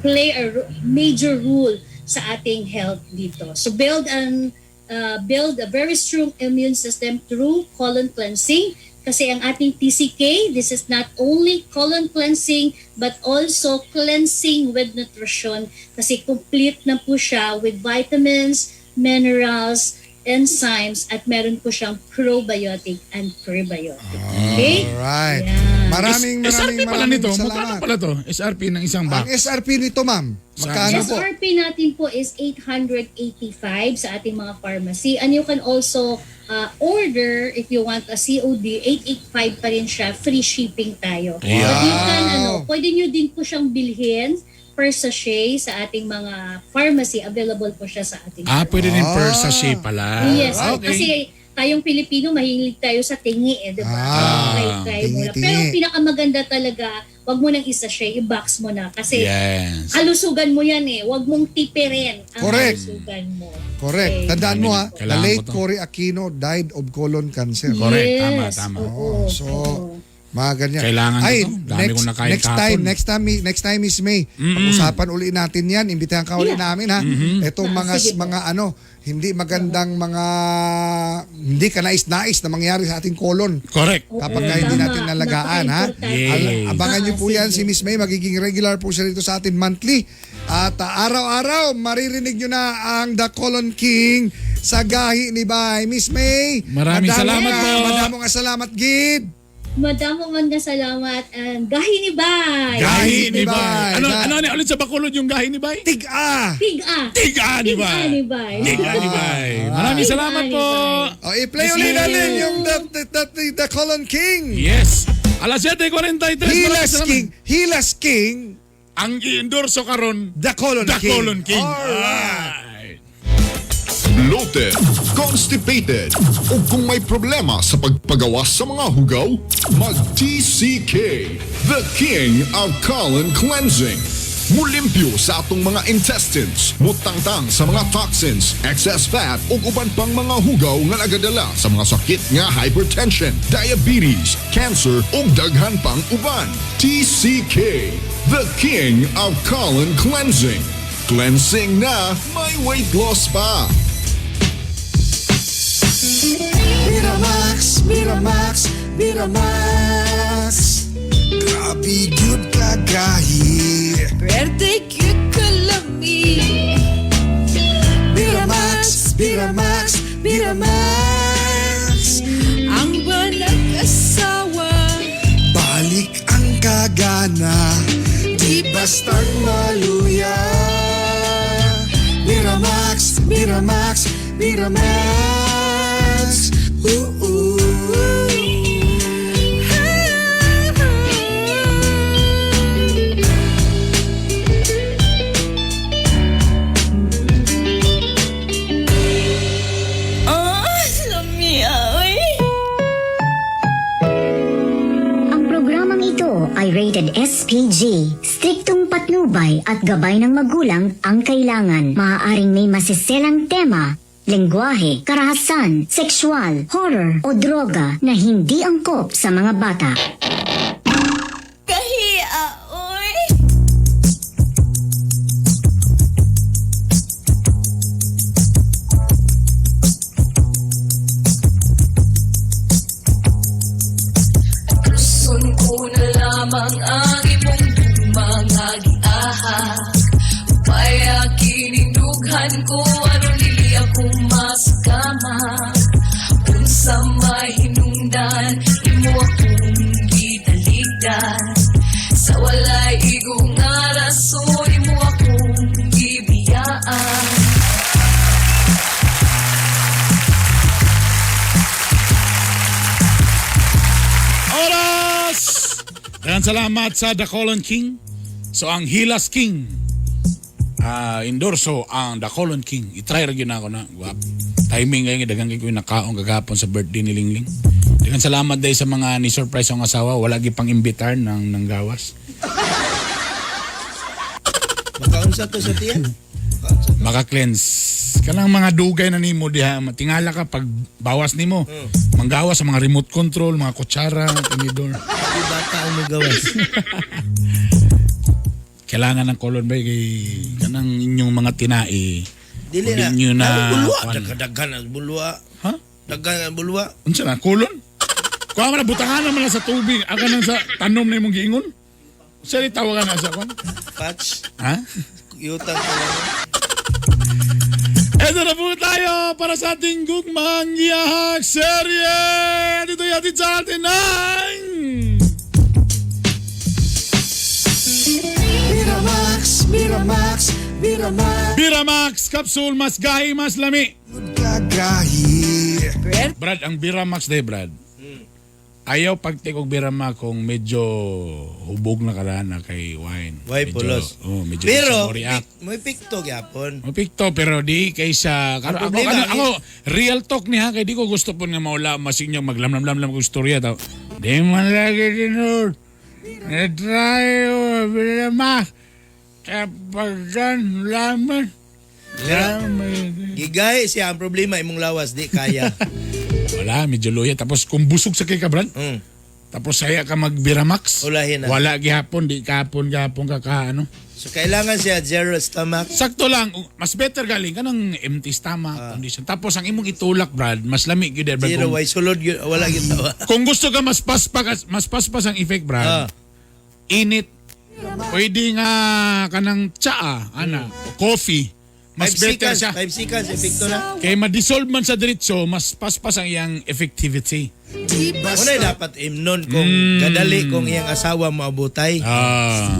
S11: play a major role sa ating health dito. So build a very strong immune system through colon cleansing. Kasi ang ating TCK, this is not only colon cleansing but also cleansing with nutrition. Kasi complete na po siya with vitamins, minerals, enzymes, at meron po siyang probiotic and prebiotic. Okay?
S7: Alright.
S11: Yeah.
S7: Maraming maraming
S10: SRP pala
S7: maraming
S10: nito. Magkano
S7: salamat.
S10: pala to? SRP ng isang
S7: Ang
S10: box.
S7: SRP nito, ma'am, magkano po?
S11: SRP natin po is 885 sa ating mga pharmacy. And you can also order if you want a COD, 885 pa rin siya, free shipping tayo.
S10: Yeah.
S11: But you can, pwede nyo din po siyang bilhin per sachet sa ating mga pharmacy. Available po siya sa ating
S10: Ah, pwede din per
S7: Ah.
S10: sachet pala.
S11: Yes,
S10: Okay.
S11: kasi Tayong Pilipino, mahilig tayo sa tingi eh, di ba?
S7: Ah,
S11: Try mo na.
S7: tingi-tingi.
S11: Pero ang pinakamaganda talaga, wag mo nang isa-share, i-box mo na. Kasi
S10: Yes.
S11: kalusugan mo yan eh. Wag mong tipirin ang
S7: Correct.
S11: kalusugan mo.
S7: Correct.
S11: Okay.
S7: Tandaan mo ha, the
S10: Kailangan
S7: late
S10: ko to.
S7: Cory Aquino died of colon cancer.
S10: Correct. Tama,
S11: Yes.
S10: tama.
S11: Oo.
S7: So,
S11: Oo.
S7: mga ganyan.
S10: Kailangan ko
S7: Ay,
S10: to. Dami
S7: next,
S10: kong nakain
S7: next
S10: kahapon.
S7: time, next time, Miss May, pag-usapan uli natin yan. Imbitahan ka uli
S11: Yeah.
S7: namin ha. Itong
S11: Ah,
S7: mga,
S11: sige po.
S7: mga ano, hindi magandang mga, hindi ka nais-nais na mangyari sa ating colon.
S10: Correct.
S11: Oo,
S7: Kapag ka hindi
S11: tama.
S7: natin nalagaan, ha?
S11: Napaka-importante.
S10: Yes.
S7: Abangan niyo
S11: Ah,
S7: po yan
S11: sige.
S7: si Miss May. Magiging regular po siya dito sa atin monthly. At araw-araw, maririnig niyo na ang The Colon King sa gahi ni Bay. Miss May,
S10: Maraming salamat po.
S7: Madamo nga salamat, Gid.
S11: Madamo man nga salamat and gahi ni Bay.
S10: Gahi ni
S7: ni
S10: Bay.
S7: Bay.
S10: Ano, ano, ano, ulit sa Bacolod yung gahi ni Bay?
S7: Tiga!
S11: Tiga.
S10: Tiga ni
S11: Tiga
S10: Bay.
S11: ni Bay.
S10: Tiga ni Bay. Maraming
S11: Tiga
S10: salamat
S11: ni
S10: po.
S11: Bay.
S7: O, i-play ulit natin yung the Colon King.
S10: Yes. Alas 7:43.
S7: Hilas
S10: Maraming salamat.
S7: King. Hilas King.
S10: Ang i-endorso karon
S7: The Colon
S10: The
S7: King.
S10: Colon King.
S7: Alright.
S10: Alright.
S12: Bloated, constipated, o kung may problema sa pagpagawas sa mga hugaw, mag-TCK, the King of Colon Cleansing. Mulimpyo sa atong mga intestines, mutangtang sa mga toxins, excess fat ug uban pang mga hugaw nga nagadala sa mga sakit nga hypertension, diabetes, cancer ug daghan pang uban. TCK, the King of Colon Cleansing. Cleansing na, may weight loss pa.
S3: Miramax, Miramax, Miramax. Grabe gyud kagahi.
S4: Pwerte cute kalami.
S3: Miramax, Miramax, Miramax.
S4: Ang banag-asawa.
S3: Balik ang kagana, di bastang maluya. Miramax, Miramax, Miramax. Ooh, ooh.
S4: Oh, lamia, oy.
S13: Ang programang ito ay rated SPG. Striktong patnubay at gabay ng magulang ang kailangan. Maaaring may masiselang tema, lengguwahe, karahasan, sexual, horror o droga na hindi angkop sa mga bata.
S4: Kahia, oy.
S14: Gusto ko na lamang ang imong mga giahak. Upaya kining dughan ko aron dili ako masakama. Unsa may hinungdan imo akong gitaligdan. Sa walay igo nga rason imo akong gibiyaan.
S10: Oras! Daghang salamat sa The Colon King. So ang Hilas King. Endorso ang The Colon King. I-try ra gyud na ako na. Guwap. Timing ngayon, daghang ko yung nakaong gagapon sa birthday ni Lingling. Daghang salamat dahil sa mga ni-surprise ang asawa. Wala gi pang imbitar ng gawas.
S15: Makaunsa to sa tiyan?
S10: Maka-cleanse. Kanang mga dugay na nimo diha, tingala ka pag bawas nimo. Manggawas sa mga remote control, mga kutsara, tinidor.
S15: Di bata ang magawas.
S10: Kailangan ng colon ba kay kanang inyong mga tinai.
S15: Dili na.
S10: Kung inyo na
S15: Bulwa.
S10: kuwan.
S15: Daghan ang bulwa.
S10: Ha?
S15: Daghan ang bulwa.
S10: Unsa na colon? Kuha man na butangan naman na sa tubig. Aga nang sa tanom na imong giingon. Unsa ni tawagan na sa kuan?
S15: Patch.
S10: Ha?
S15: Yutang ko.
S10: Eto na po tayo para sa ating Gugmang Giyahak Serye! Dito yatin sa atin ng...
S3: Miramax, Miramax, Miramax.
S10: Biramax Capsule, mas gahi, mas lami.
S3: Kagahi.
S10: Brad, ang Biramax day, Brad. Ayaw pagtik og birama kung medyo hubog na ka na kay wine.
S15: Way
S10: Medyo-
S15: pulos.
S10: Oh, medyo
S15: Pero,
S10: mo react.
S15: may pikto gyapon.
S10: Mo pikto pero di kaysa
S15: Ang
S10: ako,
S15: problema,
S10: ano, ako real talk niya kay di ko gusto po nga maula masinyang maglamlam-lamlam ko istorya taw. Di man lagi dinur. Na-try o birama. Kapagan laman. Laman.
S15: Gigay siya ang problema imong lawas di kaya.
S10: Wala, medyo luya. Tapos kung busog sa kay kabran, tapos saya ka magbiramax.
S15: Ulahin na.
S10: Wala gihapon, di kahapon, gihapon ka ka ano.
S15: So kailangan siya zero stomach.
S10: Sakto lang, mas better galing ka ng empty stomach condition. Tapos ang imong itulak, Brad, mas lami gyud eh, Brad.
S15: Zero
S10: Kung,
S15: way sulod gyud wala gyud tawa.
S10: kung gusto ka mas paspas ang effect, Brad. Init. Pwede nga kanang tsaa, ana, o coffee. Mas
S15: Five
S10: better
S15: seconds,
S10: siya.
S15: 5 seconds epekto na.
S10: Kay ma-dissolve man sa diretso, mas paspas ang iyang effectivity.
S15: Muna dapat imnon kung kadali kung iyang asawa moabutay.
S10: Ah.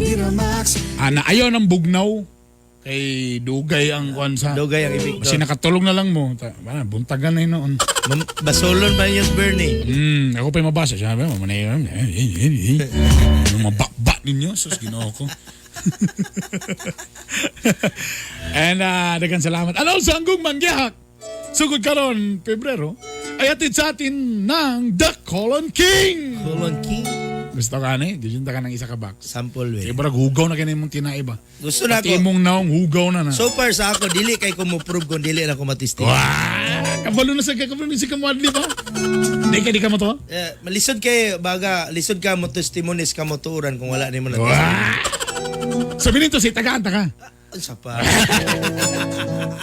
S10: Ana, ayaw ng bugnaw. Kay dugay ang kuan sa.
S15: Dugay ang epekto.
S10: Kasi nakatulog na lang mo. Buntagan na yun noon.
S15: Basolon pa yung Bernie.
S10: Ako pa yung mabasa. Sabi mo, manay, mababa ninyo. Sus, ginoo ko. And daghang salamat. Ano sa anggong mangyahak? Sugod karon Pebrero, ay atid sa atin ng The Colon King!
S15: Colon King?
S10: Gusto ka na eh. Gisinta ka ng isa ka box.
S15: Sample
S10: eh. Kaya hugaw na kaya imong tinai ba?
S15: Gusto na
S10: Pati
S15: ako.
S10: imong naong hugaw na na.
S15: So far sa ako dili kay ko mo-prove kung dili na ko matisting.
S10: Wah! Kabalo na sa kabalo na sa kamuadli ba? Di ka mo to?
S15: Eh, malisod kay baga lisod ka mo testimonies ka mo tuuran kung wala nimo na.
S10: Wah! Sabi nito si tagaan ta ka.
S15: Sa pa.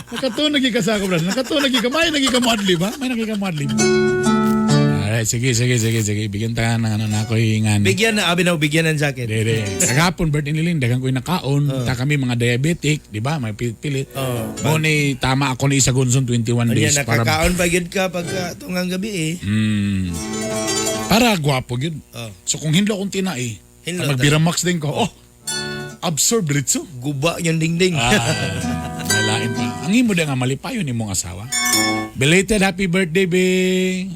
S10: Nakatuon ka sa ako, brad. Nakatuon ka. May nagi ka mo-adlib, ha? May nagi ka mo-adlib. Alright, sige, sige, sige, sige. Bigyan ta ng ano na ako hingan.
S15: Bigyan na abi na bigyan ng jacket.
S10: Dere. Kagapon birthday ni Ling, daghang ko'y nakaon. Ta kami mga diabetic, di ba? May pilit. Mo ni tama ako ni Isa Gonzon 21
S15: Unya
S10: days para
S15: nakakaon pa gyud ka pagka tungang gabi eh.
S10: Para gwapo gyud.
S15: Oh.
S10: So kung hinlo akong tinai,
S15: Hinlo
S10: magbiramax din ko. Oh, absorb diretso.
S15: Guba yung dingding.
S10: Ah, lain pa. Ang imo da nga malipayon imong asawa. Belated happy birthday, be.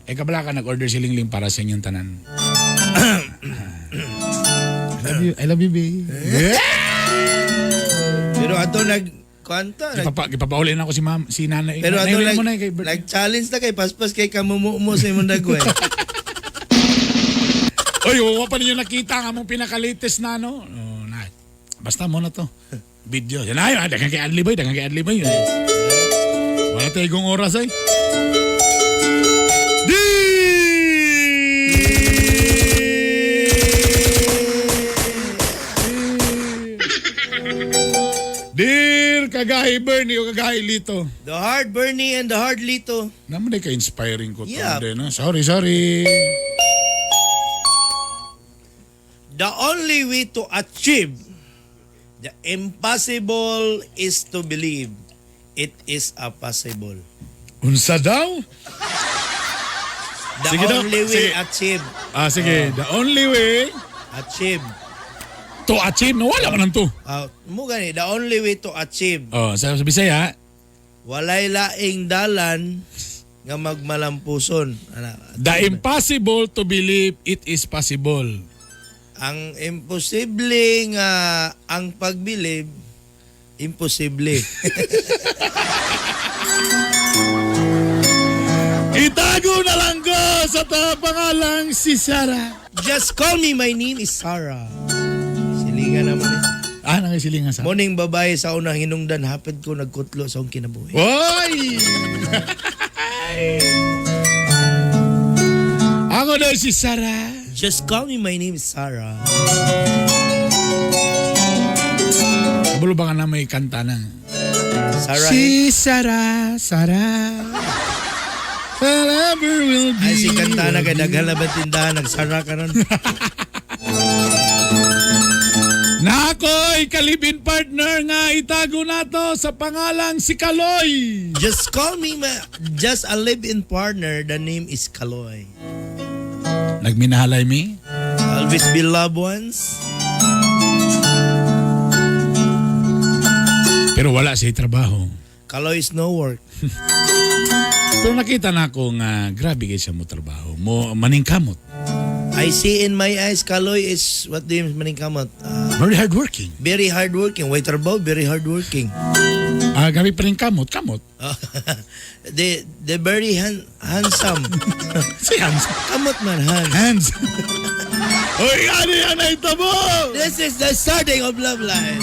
S10: Eh kabala ka nag-order si Lingling para sa inyong tanan. I love you, I love you, be.
S15: Pero ato nag kuanta nag,
S10: Gipapauli na ako si ma'am, si nanay.
S15: pero ato
S10: Nanay,
S15: nag,
S10: mo na kay birthday.
S15: nag-challenge na kay paspas kay kamumumo sa imong dagway.
S10: Oy, wa pa ninyo nakita ang among pinaka-latest na ano. Oh, na. Basta mo na to. Video. Yan ay, daghang kay Adli boy, daghang kay Adli boy. Wala tayong igong oras ay. Dear Kagahi Bernie o Kagahi Lito.
S15: The hard Bernie and the hard Lito.
S10: Naman ay ka-inspiring ko to.
S15: Yeah.
S10: Hindi, no? Sorry, sorry.
S15: The only way to achieve the impossible is to believe it is a possible.
S10: Unsa daw?
S15: The
S10: Sige daw,
S15: only way
S10: sige.
S15: achieve.
S10: Ah, sige. The only way
S15: Achieve.
S10: to achieve. No, wala man to.
S15: Mo gani, the only way to achieve.
S10: Oh, sa Bisaya,
S15: Walay laing dalan nga magmalampuson. Ana,
S10: the impossible to believe it is possible.
S15: Ang imposible nga ang pagbilib imposible.
S10: Itago na lang ko sa pangalang si Sarah.
S15: Just call me, my name is Sarah. Silingan naman eh.
S10: Ah, nangisilingan sa.
S15: Morning babae sa unang hinungdan hapit ko nagkutlo sa akong kinabuhi.
S10: Hoy! Ako daw si Sarah.
S15: Just call me, my name is Sarah.
S10: Kabalo ba ka na may kanta na?
S15: Sarah.
S10: Si Sarah, Sarah. Forever will be.
S15: Ay, si kanta na kay daghan na ba tindahan nagsara ka ron.
S10: Nakoy, kalibin partner nga itago nato sa pangalang si Kaloy.
S15: Just call me, just a live-in partner. The name is Kaloy.
S10: Nagminahalay mi?
S15: Always be loved ones.
S10: Pero wala siya trabaho.
S15: Kaloy is no work.
S10: Pero nakita na ako nga grabe kay siya mo trabaho. Mo maningkamot.
S15: I see in my eyes, Kaloy is, what do you mean kamot?
S10: Very hardworking.
S15: Very hardworking. Waiter Bob, very hardworking.
S10: Gabi pa rin kamot, kamot.
S15: They very handsome.
S10: Si handsome.
S15: Kamot man, hands.
S10: Hands. Oy, ano yan ay tabo?
S15: This is the starting of Love Life.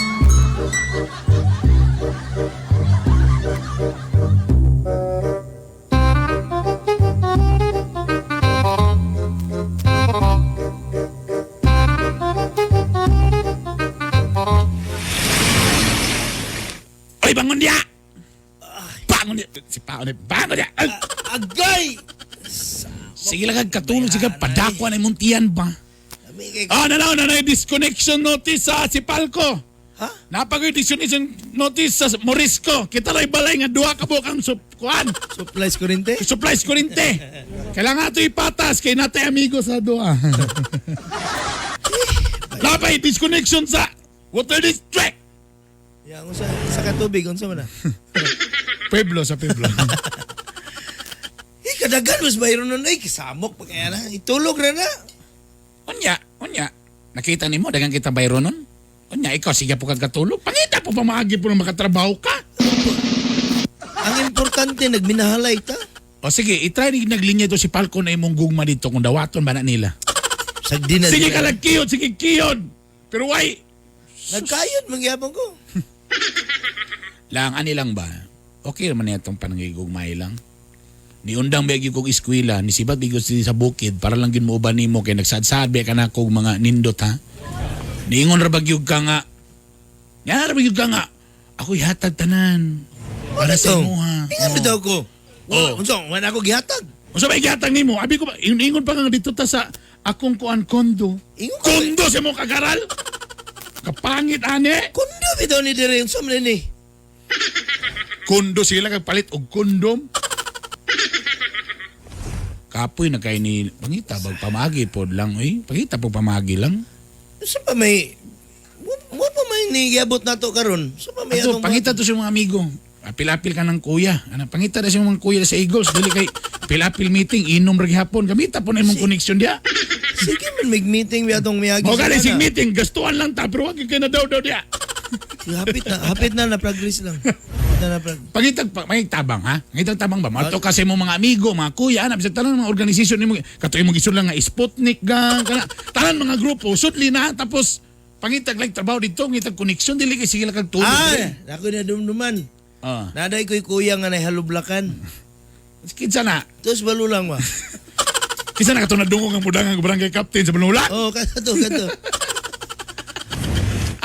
S10: Oy, bangon niya! Bangon niya! Si Pao ni bangon niya! Ay!
S15: Agay!
S10: Sige lang, katulog. Sige, padakwa na imong tiyan ba? Ah, na na, disconnection notice sa Sipalco.
S15: Ha?
S10: Napagoy disconnection notice sa Morisco. Kita ray balay nga duha ka buok ang kuan.
S15: Supplies kurinte?
S10: Supplies kurinte. Kailangan ato ipatas kay natay amigo sa duha. Napay disconnection sa water district.
S15: Ya, unsa sa katubig unsa man na?
S10: Pueblo sa Pueblo.
S15: Eh, kadagan mas bayron nun ay kisamok pa kaya na. Itulog na na.
S10: Unya, unya. Nakita nimo dagan kita bayro nun? Unya, ikaw sige po kag katulog. Pangita po pamaagi po na makatrabaho ka.
S15: Ang importante nagminahalay ta.
S10: O sige, itry ni naglinya ito si Falcon na imong gugma dito kung dawaton ba na nila.
S15: Sagdi na
S10: Sige
S15: sila.
S10: ka lang kiyod, sige kiyod. Pero why?
S15: Nagkayod mangyapon ko.
S10: Lang, ani lang ba? Okay naman na itong panangigugmay lang. Niundang ba kong eskwela, ni sibat bigo sa bukid para lang gyud mo uban nimo kay nagsaad-saad ba ka na kog mga nindot ha. Niingon ra ba gyud ka nga. Nga ra ba gyud ka nga. Ako ihatag tanan. Para sa imuha.
S15: Ingon bitaw ko.
S10: Oh.
S15: Unsa wala ako gihatag.
S10: Unsa ba gihatag nimo? Abi ko ba ingon pa nga dito ta sa akong kuan kondo.
S15: Ingon ko.
S10: Kondo sa imong kagaral? Kapangit ane.
S15: Kondo bitaw ni dire unsa man ni?
S10: Kondo sila kag palit og kondom. Kapoy na kay ni pangita bag pamagi pod lang oy. Pangita po pamagi lang.
S15: Unsa pa may mo pa may nigiabot nato karon. Unsa pa may
S10: Ato
S15: atong
S10: pangita to sa mga amigo. Apil-apil ka ng kuya. Ano, pangita na sa mga kuya sa Eagles. Dili kay apil-apil meeting, inom ra gihapon. Gamita po na imong connection diya.
S15: Sige man mig meeting wi atong miagi.
S10: Mo gani
S15: sa
S10: sing
S15: kana.
S10: meeting, gastuan lang ta pero wag kay na daw daw diya.
S15: Hapit na na progress lang. Hapit na na progress.
S10: Pangitag pangit tabang ha. Pangitag tabang ba? Mato kasi mo mga amigo, mga kuya, ana bisag tanan mga organisasyon nimo kato imong gisul lang nga Sputnik gang kana tanan mga grupo sudli na tapos pangitag like trabaho dito, ngitag connection dili kay sige lang kag tulog.
S15: Ah, ako na dumduman.
S10: Ah.
S15: Naday ko'y kuya nga nahalublakan.
S10: Kinsa na?
S15: Tapos balo lang ba?
S10: Kinsa na kato nadungog ang mudang ang barangay captain sa Banula?
S15: Oo, oh, kato, kato.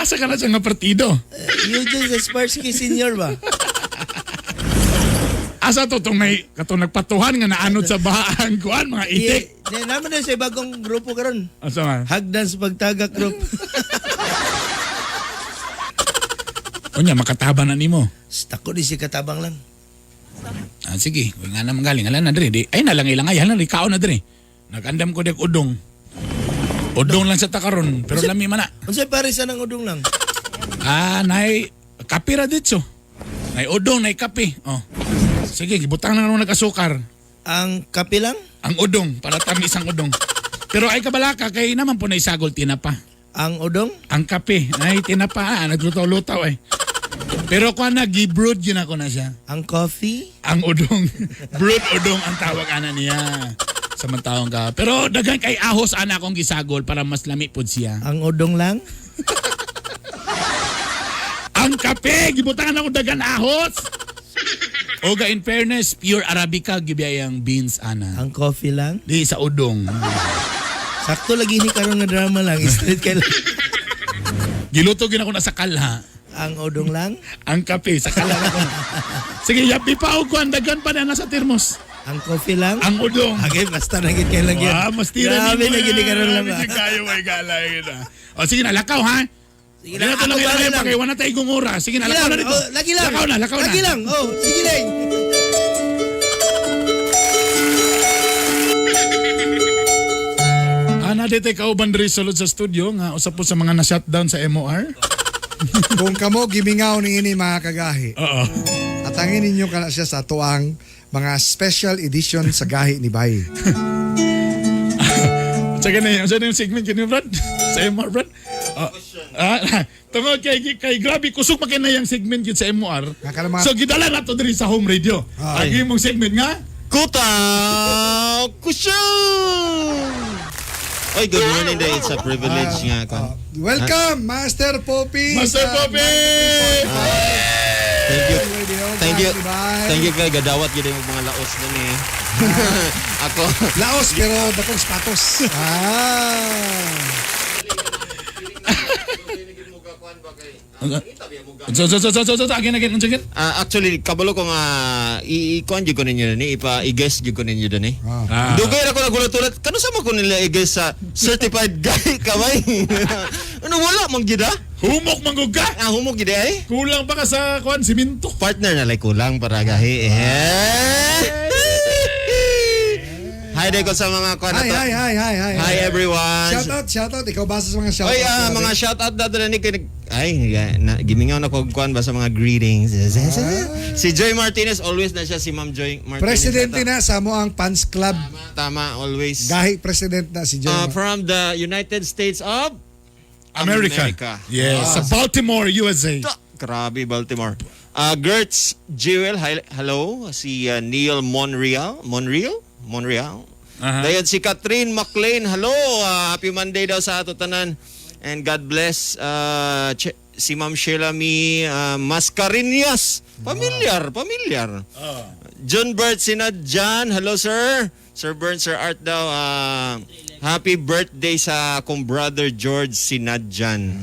S10: Asa ka na siya nga partido?
S15: Eugene sa Sparsky Senior ba?
S10: Asa to tong may katong nagpatuhan nga naanod sa bahaan kuan mga itik.
S15: Di, naman na sa bagong grupo karon.
S10: Asa man?
S15: Hagdan sa pagtagak group.
S10: Unya makataba na nimo.
S15: Tako di si katabang lang.
S10: Ah, sige, nga naman galing. Ala na diri. Di, ay na lang ilang ay, hala kaon na diri. Nagandam ko dek udong. Udong lang sa takaron, pero lami man na.
S15: Unsay pare sa nang udong lang?
S10: Ah, nay kape ra ditso. Nay udong, nay kape. Oh. Sige, gibutang na naman nag-asukar.
S15: Ang kape lang?
S10: Ang udong, para tamis ang udong. Pero ay kabalaka kay naman po na isagol tinapa.
S15: Ang udong?
S10: Ang kape, ay tinapa, ah, naglutaw-lutaw ay. Pero kuan na gi-brewed yun ako na siya.
S15: Ang coffee?
S10: Ang udong. Brewed udong ang tawag ana niya. Samantawang ka. Pero daghan kay ahos ana akong gisagol para mas lami pod siya.
S15: Ang udong lang?
S10: Ang kape, gibutangan ako daghan ahos. Oga in fairness, pure Arabica gibiyayang beans ana.
S15: Ang coffee lang?
S10: Di sa udong.
S15: Sakto lagi ni karon nga drama lang, straight kay lang.
S10: Giluto gin ako na sa kalha.
S15: Ang udong lang?
S10: Ang kape sa kalha ako. Sige, yapi pa og kuan daghan pa na nasa termos.
S15: Ang coffee lang?
S10: Ang udong.
S15: Okay, basta na gid kay lang yan.
S10: Wow, mas tira
S15: Grabe
S10: nimo
S15: na gid ni karon lang.
S10: Grabe kayo may galay na. O sige na, lakaw ha.
S15: Sige
S10: na,
S15: lang,
S10: lang
S15: ako
S10: lang
S15: lang.
S10: pa kay wala tayo igong oras. Sige na,
S15: Sige
S10: lakaw
S15: lang,
S10: na dito.
S15: oh, lagi lang.
S10: Lakaw na, lakaw na.
S15: Lagi lang. Oh, sige lang.
S10: Ana dito kauban diri sulod sa studio nga usa po sa mga na-shutdown sa MOR.
S7: Kung kamo gimingaw ni ini mga kagahi.
S10: Oo.
S7: Atangin ninyo kana siya sa atuang mga special edition sa gahi ni Bay.
S10: Sa gani, sa yung segment kini Brad? Sa MR Brad? Tungod kay grabe kusog pa kay na yung segment gyud sa MR. So gidala na to diri sa home radio. Ang imong segment nga
S1: Kutaw Kusyon! Oy, good morning day. It's a privilege nga kon.
S7: Welcome, Master Poppy.
S10: Master Poppy!
S1: Thank you. Thank you.
S7: Bye.
S1: Thank you kay gadawat gyud yung mga laos nun eh. Ako.
S7: Laos pero dakong sapatos. Ah.
S10: So, again, again, again.
S1: Actually, kabalo ko nga i-kuan jud ko ninyo ni ipa i-guess jud ko ninyo dani.
S10: Ah.
S1: Dugay ra ko nagulat-ulat. Kano sa man ko nila i-guess sa certified guy kamay? Ano wala man gyud ah?
S10: Humok man gud ka.
S1: Ah, humok gyud ay.
S10: Kulang pa ka sa kuan simento.
S1: Partner na lay kulang para gahi. Eh. Hi day ko sa mga kuan
S7: Hi,
S1: ato.
S7: hi, hi, hi, hi.
S1: Hi everyone.
S7: Shout out, shout out. Ikaw basa sa mga shout out.
S1: Oy, mga shout out na ni kay ay na, gimingaw na ko kuan ba sa mga greetings. Si Joy Martinez always na siya si Ma'am Joy Martinez.
S7: Presidente
S1: ato.
S7: na sa mo ang fans club.
S1: Tama, always.
S7: Gahi president na si Joy.
S1: From the United States of
S10: America. Yes, sa Baltimore, USA.
S1: Grabe, Baltimore. Gertz Jewel, hi, hello. Si Neil Monreal. Monreal? Monreal?
S10: Aha.
S1: Dayon si Catherine McLean, hello. Happy Monday daw sa ato tanan. And God bless si Ma'am Sheila Mi Mascareñas. Familiar, familiar. John Bert Sinadjan, hello sir. Sir Bert, Sir Art daw, happy birthday sa akong brother George Sinadjan.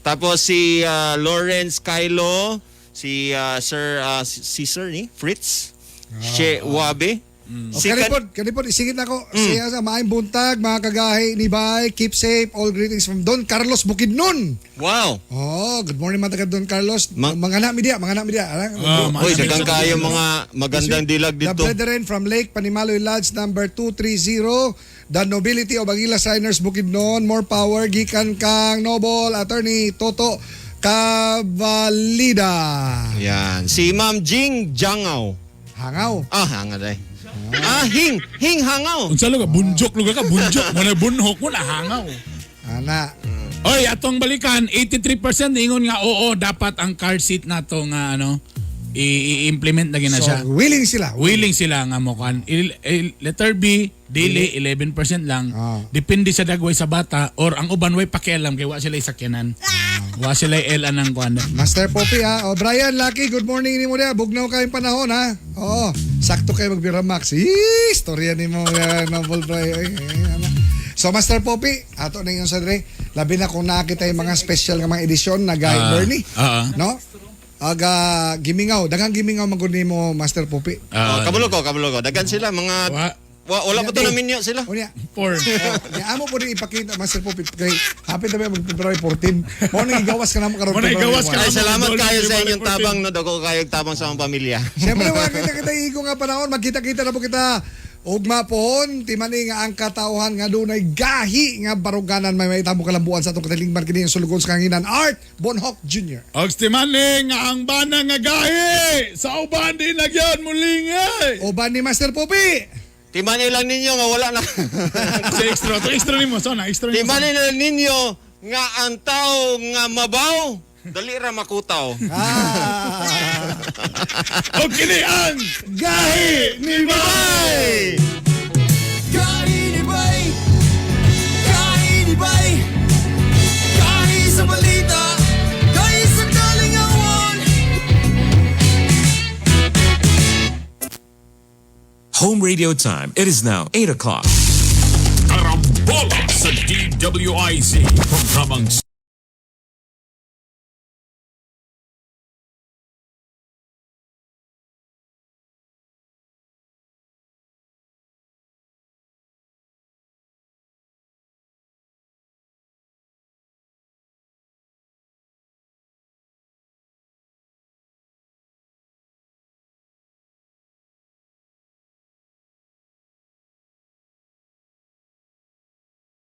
S1: Tapos si Lawrence Kylo, si Sir si Sir ni Fritz She Wabe.
S7: Si kanipod, kanipod, isingit na ko. Siya sa maayong buntag, mga kagahi ni Bay. Keep safe. All greetings from Don Carlos Bukidnon.
S1: Wow.
S7: Oh, good morning mga taga Don Carlos. Mga anak media, mga anak media.
S1: Uy, daghang kayo mga magandang dilag
S7: The
S1: dito.
S7: Brethren from Lake Panimaloy Lodge number 230, The Nobility of Aguila Signers Bukidnon, More Power, gikan kang Noble Attorney Toto Cavalida.
S1: Yan. Si Ma'am Jing Jangaw.
S7: Hangaw.
S1: Ah, hangaw day. Ah, hing, hing hangaw.
S10: Unsa lugar bunjok lugar ka bunjok mo na bunhok mo na hangaw.
S7: Ana.
S10: Oy, atong balikan 83% ingon nga oo dapat ang car seat nato nga ano i-implement na gina
S7: So,
S10: siya.
S7: willing sila.
S10: Willing sila nga mo kan. Letter B, dili 11% lang. Depende sa dagway sa bata or ang uban way pakialam kay wa sila isakyanan. Wa sila L anang kuan.
S7: Master Poppy ha. O Brian Lucky, good morning nimo diha. Bugnaw kayong panahon ha. Oo, sakto kayo magbira Max. Ih, istorya nimo Noble Brian. Ay, ay, ana. So Master Poppy, ato na yung sa dire. Labi na kung nakita yung mga special nga mga edisyon na gay Bernie. No? Aga gimingaw, daghang gimingaw man gud nimo Master Poppy.
S1: Oh, kabulo ko, kabulo ko. Daghan sila mga wala pa to naminyo sila.
S7: Unya.
S10: Four.
S7: Oh, amo po din ipakita Master Poppy kay hapit na ba mag February 14. Mo nang igawas ka namo karon.
S10: Mo nang
S7: February
S10: igawas ka
S7: 1.
S1: Ay, salamat kayo sa inyong tabang no. Dako kayo tabang sa akong pamilya.
S7: Siyempre, mga kita-kita igo nga panahon, magkita-kita na po kita. Ugma pohon, timani nga ang katauhan nga dunay gahi nga baruganan may mahitabo kalambuan sa atong katilingban kini ang sulugon sa kanginan Art Bonhoc Jr.
S10: Og timani nga ang bana nga gahi sa uban di na gyud mulingi.
S7: Uban ni Master Poppy.
S1: Timani lang ninyo nga wala na.
S10: Sa extra to extra nimo so na extra nimo.
S1: Timani lang ninyo nga ang tao nga mabaw dali ra makutaw.
S10: Og kini ang gahi ni Bay.
S1: Gahi ni Bay. Gahi ni Bay. Gahi sa balita. Gahi sa kalingawan.
S16: Home radio time. It is now 8 o'clock.
S5: Karambola sa DWIZ. Programang